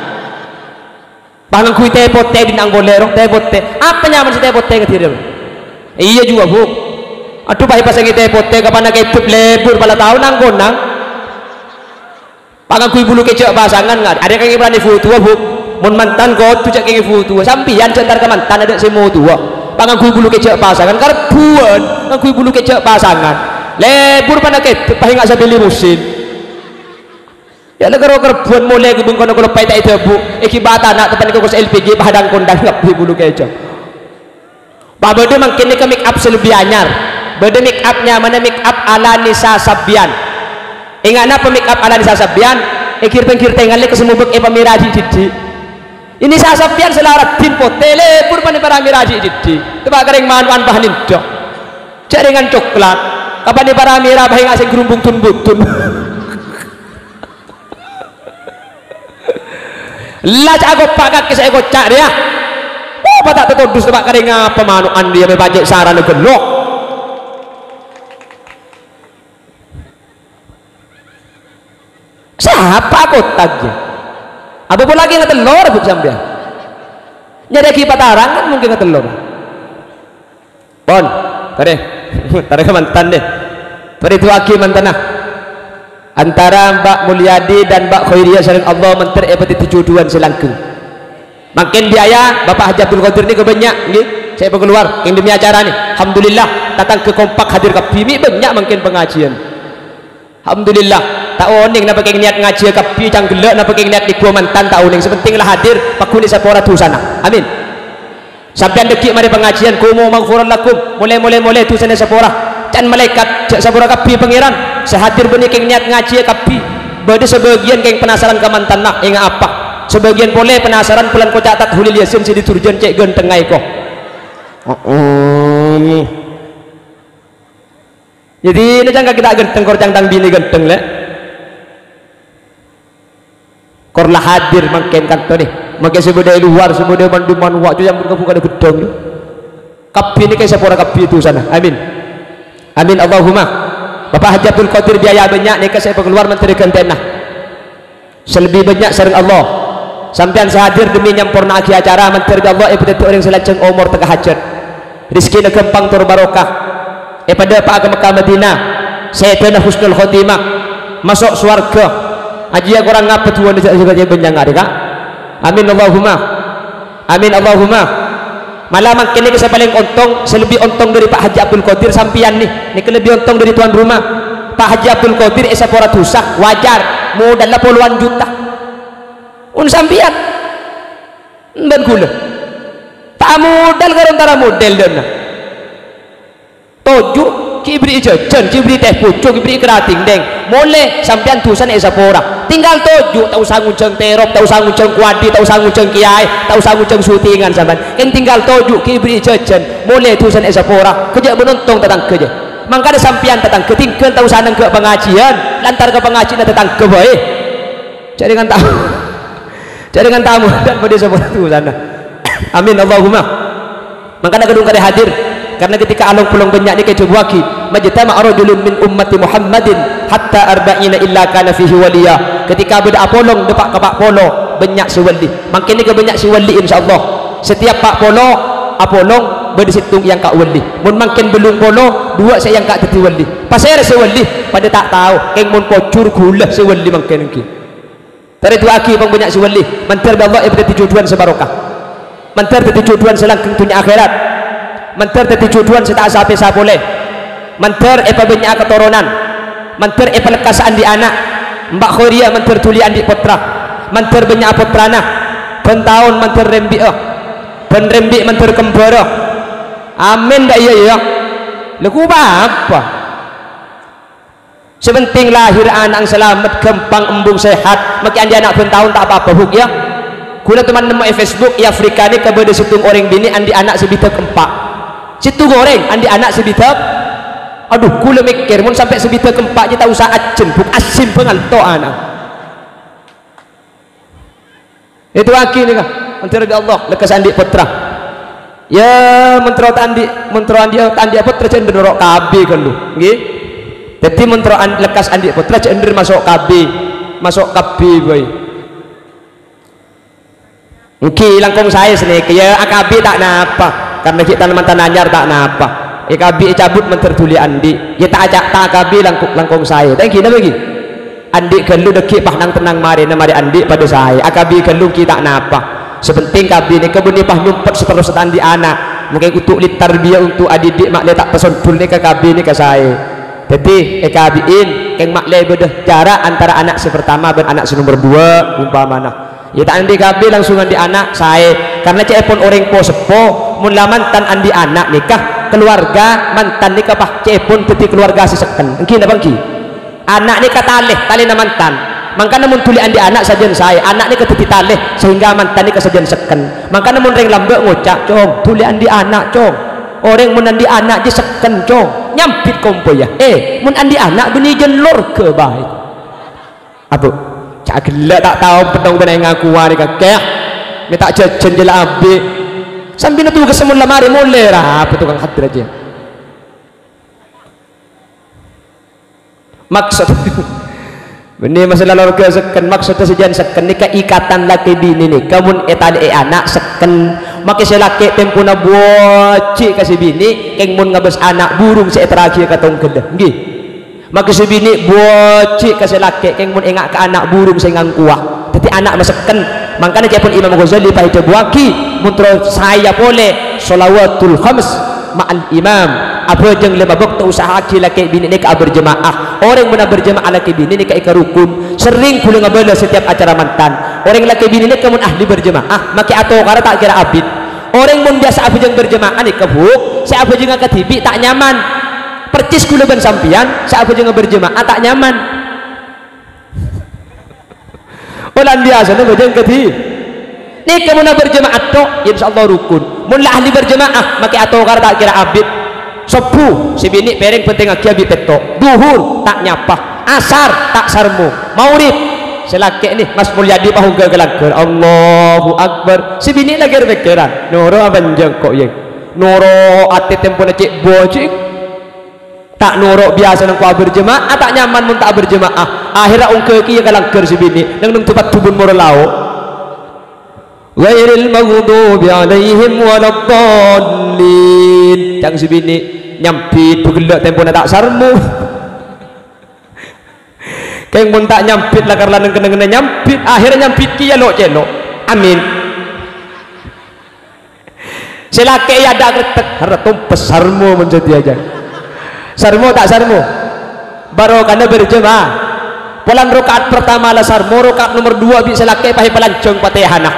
Pas ngangghuy tè potè dinna' polè, ro, tè potè. Apa nyamana sè tè potè kadhi rèya? Iyâ juwa, Bu'. Adhu, pas èpasangè tè potè, kapan akèdep lèbur, pala tao nang-konang. Pas ngangghuy bulu kèjhâ' pasangan, nga-, arèya kèngèng polana fotowa, Bu'. Mon mantan kodhu jâ' kèngèng fotowa. Sampèyan jâ' entar ka mantan adâ' sè motowa. Pas ngangghuy bulu kèjhâ' pasangan, karebbhuwân ngangghuy bulu kèjhâ' pasangan. Lèbur pas akèdep, pas enga' sabbhân limusin. Yâ la karo karebbhuwân molè ka bengkona kaloppaè ta' èdhâbu, èghibâ tana' teppa'na kos L P G, pas dang-kondang ngangghuy bulu kèjhâ'. Pas bâdâ mangkèn nèka make up sè lebbi anyar. Bâdâ make up nyamana make up ala Nisa Sabbian. Enga' napa make up ala Nisa Sabbian? È ghir-pèngghir tèngalla kèsemmobâk èpamèra dhi'-dhiddhi'. Nisa Sabbian sè la raddhin potè, lèbur panèpara mèra dhi'-dhiddhi'. Teppa' ka rèng mano'an pas nèndhâ. Jâ' rèngan coklat. Apa ni para mira bahi ngaseng gerumbung tun-butun? La ca' akopa' kakè sè èkoca' rèya. Oh, pata' tatodus, ta' karè ngapa mano'an rèya mè pajhât sarana ghellu'. Sapa kotak ya? Apa polè lagi ngatellor, Bu, sampèyan? Nyarèaghi patarangan mungkin ngatellor. Pon, tarè. Tarè ka mantan deh. Parèdhuwâghi mantanna. Antara Mbak Mulyadi dan Mbak Khairiyah sareng Allah, mandhâr èpadhâddhi jhudhuwân sè langgeng. Mangkèn biaya Bapak Haji Abdul Qadir nèka bânnya', ngghi, sè èpakalowar kèng demi acara nè. Alhamdulillah, tatangghâ kompak hadir kabbhi, mè' bânnya' mangkèn pangajiân. Alhamdulillah, ta' onèng napa kèng niyat ngajhiyâ kabbhi, cangghellâ' napa kèng niyat nèghuwâ mantan, ta' onèng. Sè pentèng la hadir, pagghun èsapora dhusana. Amin. Sampèyan dâgghi' marè pangajiân, qumu maghfuran lakum. Molè, molè, molè, dhusana èsapora. Can malaèkat, jhâ' sapora kabbhi, Pangèran. Sè hadir bânnè kèng niyat ngajhiyâ kabbhi. Bâdâ sabâgiyân kèng penasaran ka mantanna, enga' apa? Sabâgiyân polè penasaran polana koca' Tathulil Yasin sè didurjân cè' ghântengnga èko. Heeh. Jadi, ini cangka kita ganteng, kor cang tang bini ganteng, lè'. Kor la hadir mangkèn kanto nè. Mangkèn sè bâdâ è luar, sè bâdâ è man-, man-, wa', cuyang buka-buka dâ' ghedhâng. Kabbhi nèka sapora kabbhi dhusana. Amin. Amin, Allahumma. Bapak Haji Abdul Qadir biaya bânnya' nèka sè èpakalowar mandhâr ghântèna. Sè lebbi bânnya' sareng Allah. Sampèyan sè hadir demi nyamporna'aghi acara, mandhâr bi' Allah èpadhâddhi orèng sè lanjhâng omor tekka hajhât. Rejhekkèna ghâmpang tor barokah. Èpadhâpa'a ka Mekkah Madinah. Sèdhâna husnul khotimah. Maso' sowarghâ. Ajiyâ korang ngapa duwâna jhâ' sè bânnya' arè, Ka'? Amin, Allahumma. Amin, Allahumma. Mala mangkèn nèka sè palèng ontong, sè lebbi ontong dâri Pak Haji Abdul Qadir sampèyan nè. Nèka lebbi ontong dâri tuan rumah. Pak Haji Abdul Qadir èsapora dhusa, wajar. Modhâlla polowan juta. Mon sampèyan. Bân ghulâ. Ta' modhâl karo entara model dâna. Toju', ghi' èberri'i jhâjhân, ghi' èberri'i teh pucung, ghi' èberri'i kera dingding. Molè, sampèyan dhusana èsapora. Tinggal toju', ta' osa ngonjhâng terop, ta' osa ngonjhâng kowadi, ta' osa ngonjhâng kèyaè, ta' osa ngonjhâng syutingan sampèyan. Kèng tinggal toju', ghi' èberri'i jhâjhân. Molè dhusana èsapora. Kajhâ' bân ontong tatangghâ, jâ. Mangkana sampèyan tatangghâ tinggal ta' osa nènggâ' pangajiân, lantar ka pangajiânna tatangghâ bhâi. Jhâ' rèngan tamu. Jhâ' rèngan tamu, dan padâ sapora dhusana. Amin, Allahumma. Mangkana kadhung karè hadir, karna ketika along-polong bânnya' nèka èdhâbuwâghi, "Majtama'a rajulun min ummati Muhammadin hatta arba'ina illa kana fihi waliya." Ketika bâdâ apolong dâpa' ka pa' polo, bânnya' sè wali. Mangkèn nèka bânnya' sè wali, insyaallah. Setiap pa' polo apolong bâdâ sèttong èangka' wali. Mon mangkèn bâllung polo, duwâ' sè èangka' dhâddhi wali. Pasèra sè wali? Padâ ta' tao. Kèng mon pojhur ghulâ sè wali mangkèn èngghi. Tarèdhuwâghi pang bânnya' sè wali, mandhâr bi' Allah èpadhâddhi jhudhuwân sè barokah. Mandhâr dhâddhi jhudhuwân sè langgeng dhunnya akhèrat. Mandhâr dhâddhi jhudhuwân sè ta' sapè-sapolè. Mandhâr èpabânnya'aghi katoronan. Mandhâr èpalekkasa andi' ana'. Mbak Khoiriyah mandhâr dhuli andi' pottra. Mandhâr bânnya'a pottrana. Bân taon mandhâr rembi'â. Bân rembi' mandhâr kembhârâ. Amin, ta' iyâ, iyâ? Lha, ghâbây apa? Sè pentèng lahèr ana'na salamet, ghâmpang, embung, sehat. Makè andi' ana' bân taon ta' apa-apa, Bu, yâ. Ghulâ toman nemmo è Facebook, è Afrika nèka bâdâ sèttong orèng binè' andi' ana' sè bidhâk empa'. Sèttong orèng andi' ana' sè bidhâk. Adhu, ghulâ mèkkèr, mon sampè' sè bidhâk empa' jiyâ ta' osa ajhân, Bu, asèmbhângan to ana'. Èdhuwâghi nèka, mandhâr bi' Allah, lekkas andi' pottra. Yâ, mon terro ta' andi', mon terro andi', ta' andi' pottra, jhâ' èndher noro' K B ghâllu, ngghi? Dhâddhi, mon terro an-, lekkas andi' pottra, jhâ' èndher maso' K B, maso' K B bhâi. Èngghi, langkong saè sanèka, yâ, A K B ta' napa, karna ghi' tan-, mantan anyar ta' napa. A K B ècabut mandhâr dhuli andi', yâ, ta' aca-, ta' A K B langko-, langkong saè. Ta' èngghi, napa èngghi? Andi' ghâllu dhâggi' pas nang-tennang marèna marè andi' padâ saè. A K B ghâllu ghi' ta' napa. Sè pentèng K B nèka bânnè pas nyompet saterrossa ta' andi' ana'. Mangkèn untuk litarbiyah, untuk adidik ma'lè ta' pasondhul nèka K B nèka saè. Dhâddhi, è-K B-in, kèng ma'lè bâdâ jarak antara ana' sè pertama bân ana' sè nomer duwâ', umpamana. Yâ ta' andi' K B langsung andi' ana', saè. Karna ca'èpon orèng po-seppo, mon la mantan andi' ana' nèka, keluarga mantan nèka pas ca'èpon dhâddhi keluarga sè sekken. Èngghi napa èngghi? Ana' nèka talè, talèna mantan. Mangkana mon dhuli andi' ana' sajân saè, ana' nèka dhâddhi talè, sehingga mantan nèka sajân sekken. Mangkana mon rèng lambâ' ngoca', "Cong, dhuli andi' ana', Cong." Orèng mon andi' ana' jiyâ sekken, Cong. Nyambit kompoyya. Eh, mon andi' ana' bânnè jân lorga bhâi. Abu, ca' ghellâ' ta' tao pettong bâna ngaku arè kakè. Mè' ta' jhâjhân jâ la abit. Sampèyan tugas mon la marè molè ra, apa tokang hadir aja. Maksod, bânnè masalah lorga sekken, maksoddhâ sajân sekken nèka ikatan lakè binè nèka mon ètalè'è ana' sekken. Makè sè lakè' tempona bhâji' ka sè binè, kèng mon ngabâs ana' burung sè èterraghi ka tongghâllâ. Ngghi. Makè sè binè bhâji' ka sè lakè', kèng mon enga' ka ana' burung sè ngangkowa. Dhâddhi ana' masekken. Mangkana ca'èpon Imam Ghazali pas èdhâbuwaghi, mon terro saèya polè shalawatul khams ma'al imam. Abhâjâng lèma bâkto, usaha'aghi lakè' binè nèka aberjemaah. Orèng mon aberjemaah lakè' binè nèka èkarokon. Serrèng ghulâ ngabâlâ setiap acara mantan. Orèng lakè' binè nèka mon ahli berjemaah, makè atokara ta' kèra abit. Orèng mon biyasa abhâjâng berjemaah nèka, Bu, sè abhâjângnga kadhibi' ta' nyaman. Percis ghulâ bân sampèyan, sè abhâjângnga berjemaah ta' nyaman. Polana biyasana bhâjâng kadhi-, nèka mon berjemaah tok, insyaallah rokon. Mon la ahli berjemaah, makè atokara ta' kèra abit. Sobbhu, sè binè' pèrèng bhântèngngaghi abi' pètto'. Dhuhur, ta' nyapa. Asar, ta' sarmo. Maghrib, sè lakè' nè, Mas Mulyadi pas ongghâ ka langghâr. Allahu Akbar. Sè binè' la kèr-pèkkèran. Noro' apa enjâ' ko', yè? Noro' atè tempona cè' bhâji'. Ta' noro' biyasa nèng ko' aberjemaah, ta' nyaman mon ta' aberjemaah. Akhèrra ongghâ kèya ka langghâr sè binè', nèng-nèng dhu-paddhu bun moro lao'. Ghairil maghdubi alaihim waladdallin. Ca'na sè binè', nyambit, bâ ghellâ' tempona ta' sarmo. Kèng mon ta' nyambit, la karla nèng-kennengnganna nyambit, akhèrra nyambit kèya lo'-cèlo'. Amin. Sè lakè' è adâ' krettek, harra tompes sarmo mon sadhâjâ. Sarmo ta' sarmo? Barokana berjemaah. Polana raka'at pertama la sarmo, raka'at nomer dua bi' sè lakè' pas èpalanjhâng Fatihana.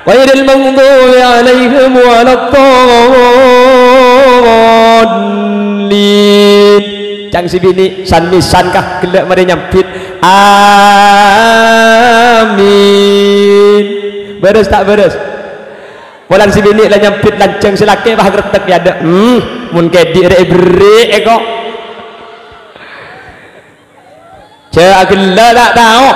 Ghairil maghdubi alaihim waladdallin. Ca'na sè binè', san-mèsan ka, ghellâ' marè nyambit. Amin. Bârâs ta' bârâs? Polana sè binè' la nyambit lanjhâng, sè lakè' pas krettek è adâ'. Hmm, mon kèdhi' rè' èberri' è ko'. Jâ' ghellâ' ta' tao.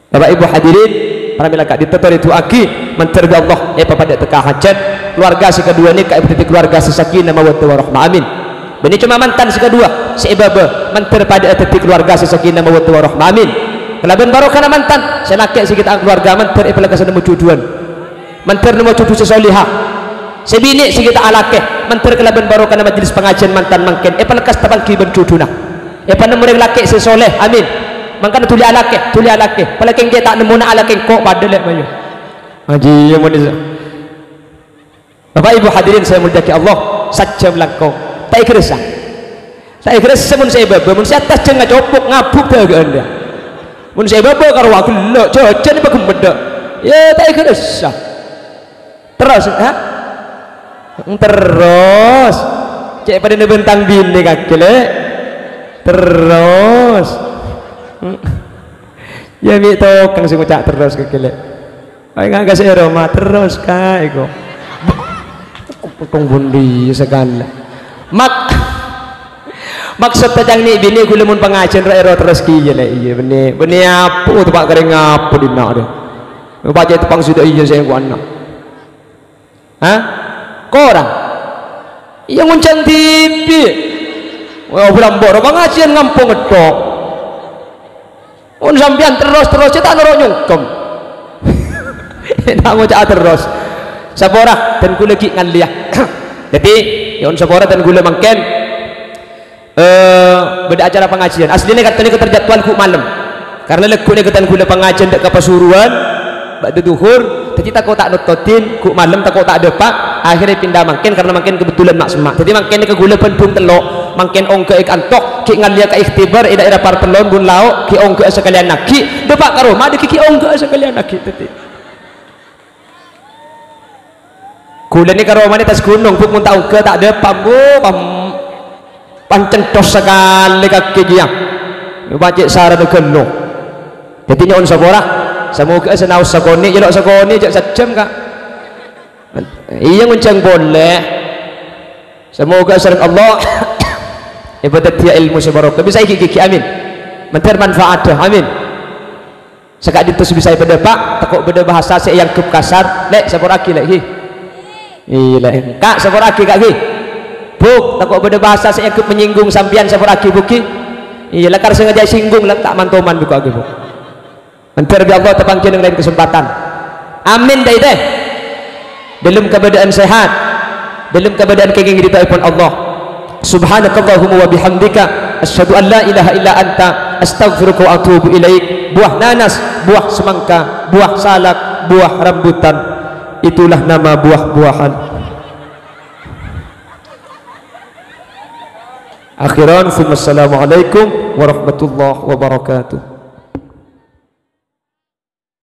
Bapak Ibu hadirin, pramèla ka'dinto torè du'aaghi, mandhâr bi' Allah èpapadâ' tekka hajhât, kalowarga sè kaduwâ nèka èpadhâddhi kalowarga sè sakinah mawaddah warahmah. Amin. Bânnè coma mantan sè kaduwâ, sè è bâbâ, mandhâr padâ'â dhâddhi kalowarga sè sakinah mawaddah warahmah. Amin. Kalabân barokana mantan, sè lakè' sè ghi' ta' kalowarga mandhâr èpalekkas nemmo jhudhuwân. Mandhâr nemmo jhudhu sè solèha. Sè binè' sè ghi' ta' alakè, mandhâr kalabân barokana majelis pangajiân mantan mangkèn èpalekkas tapangghi bân jhudhuna. Èpanemmo rèng lakè' sè soleh. Amin. Mangkana dhuli alakè, dhuli alakè. Palakèng ghi' ta' nemmona alakè engko' padâ lè' mayu. Ajiyâ mon isa. Bapak Ibu hadirin sè èmoljâ'aghi Allah, sajjhâm langkong. Ta' èghâressa. Ta' èghâressa mon sè è bâbâ, mon sè attas jhâng ngacopok, ngabuk dâgâ'ân, yâ. Mon sè è bâbâ karo wa ghellâ', jhâjhân èpaghemmeddhâ. Yâ, ta' èghâressa. Terros, ha? Terros. Cè' padâna bân tang binè kakè, lè'. Terros. Yâ, mè' tokang sè ngoca' terros kakè, lè'. Ayo, nga' ka sè è roma, terros, Ka', èko. Potong bundi sakalè. Mak-, maksodda ca'na binè ghulâ mon pangajiân ro-èro terros kèya, lè', iyâ, bânnè, bânnè apa, teppa' karè ngapa dinna', rè? Pajhât teppa' sudah iyâ sè èkowana. Hah? Korang? Iyâ, ngoncang dhibi'. Wah, bârâmpa ro pangajiân ngampong ètto. Mon sampèyan terros-terros, jhâ' ta' noro' nyongkem. Ta' ngoca'a terros. Sapora, dân ghulâ ghi' ngallèya. Dhâddhi, yâ, on sapora dân ghulâ mangkèn. Eh, bâdâ acara pangajiân. Aslinya katanya terjadwal ghu' malem. Karena lagghu' nèka dân ghulâ pangajiân dâ' ka Pasuruan, ba'da dhuhur, dhâddhi tako' ta' nottodhin, ghu' malem tako' ta' dâpa', akhirnya pindah mangkèn karena mangkèn kebetulan ma'-, semma'. Dhâddhi mangkèn nèka ghulâ Bandung tello', mangkèn ongghâ è kanto, ghi' ngallèya ka ikhtibar è daerah Partelon, Bun Lao', ghi' ongghâ sakalèyan aghi', dâpa' ka roma, dhâddhi ghi' ongghâ sakalèyan aghi', dhâddhi. Ghulâ nèka romana attas ghunong, Bu', mon ta' ongghâ ta' dâpa', Bu', pam-, pancènthos sakalè kakè jiyâ. Pajhât sarana ghâllu. Dhâddhi nyo'on sapora, samoghâ sè naos sakonè', yâ lo' sakonè', jhâ' sajjhâm, Ka'. Iyâ, ngonjhâng polè. Samoghâ sareng Allah èpadhâddhiyâ èlmo sè barokah. Bisa èghi-ghighâ, amin. Mandhâr manfaat, amin. Saka'dinto sè bisa èpadâpa', tako' bâdâ bhâsa sè èangghep kasar, Lè', sapora'aghi, Lè', ghi. Iyâ, Lè'. Ka', sapora'aghi, Ka', ghi. Bu', tako' bâdâ bhâsa sè èangghep manyènggung sampèyan, sapora'aghi, Bu', ghi. Iyâ, lakar sengajâ èsènggung, la ta' man-toman buka, ghi, Bu'. Mandhâr bi' Allah tapangghi neng laèn kasempadhân. Amin, dâ' iyâ. Dâlem kabâdâ'ân sehat, dâlem kabâdâ'ân kèngèng ridhâèpon Allah. Subhanakallahumma wa bihamdika, asyhadu an la ilaha illa anta, astaghfiruka wa atubu ilaik. Buah nanas, buah semangka, buah salak, buah rambutan. Itulah nama buah-buahan. Akhiran, summa assalamualaikum warahmatullahi wabarakatuh.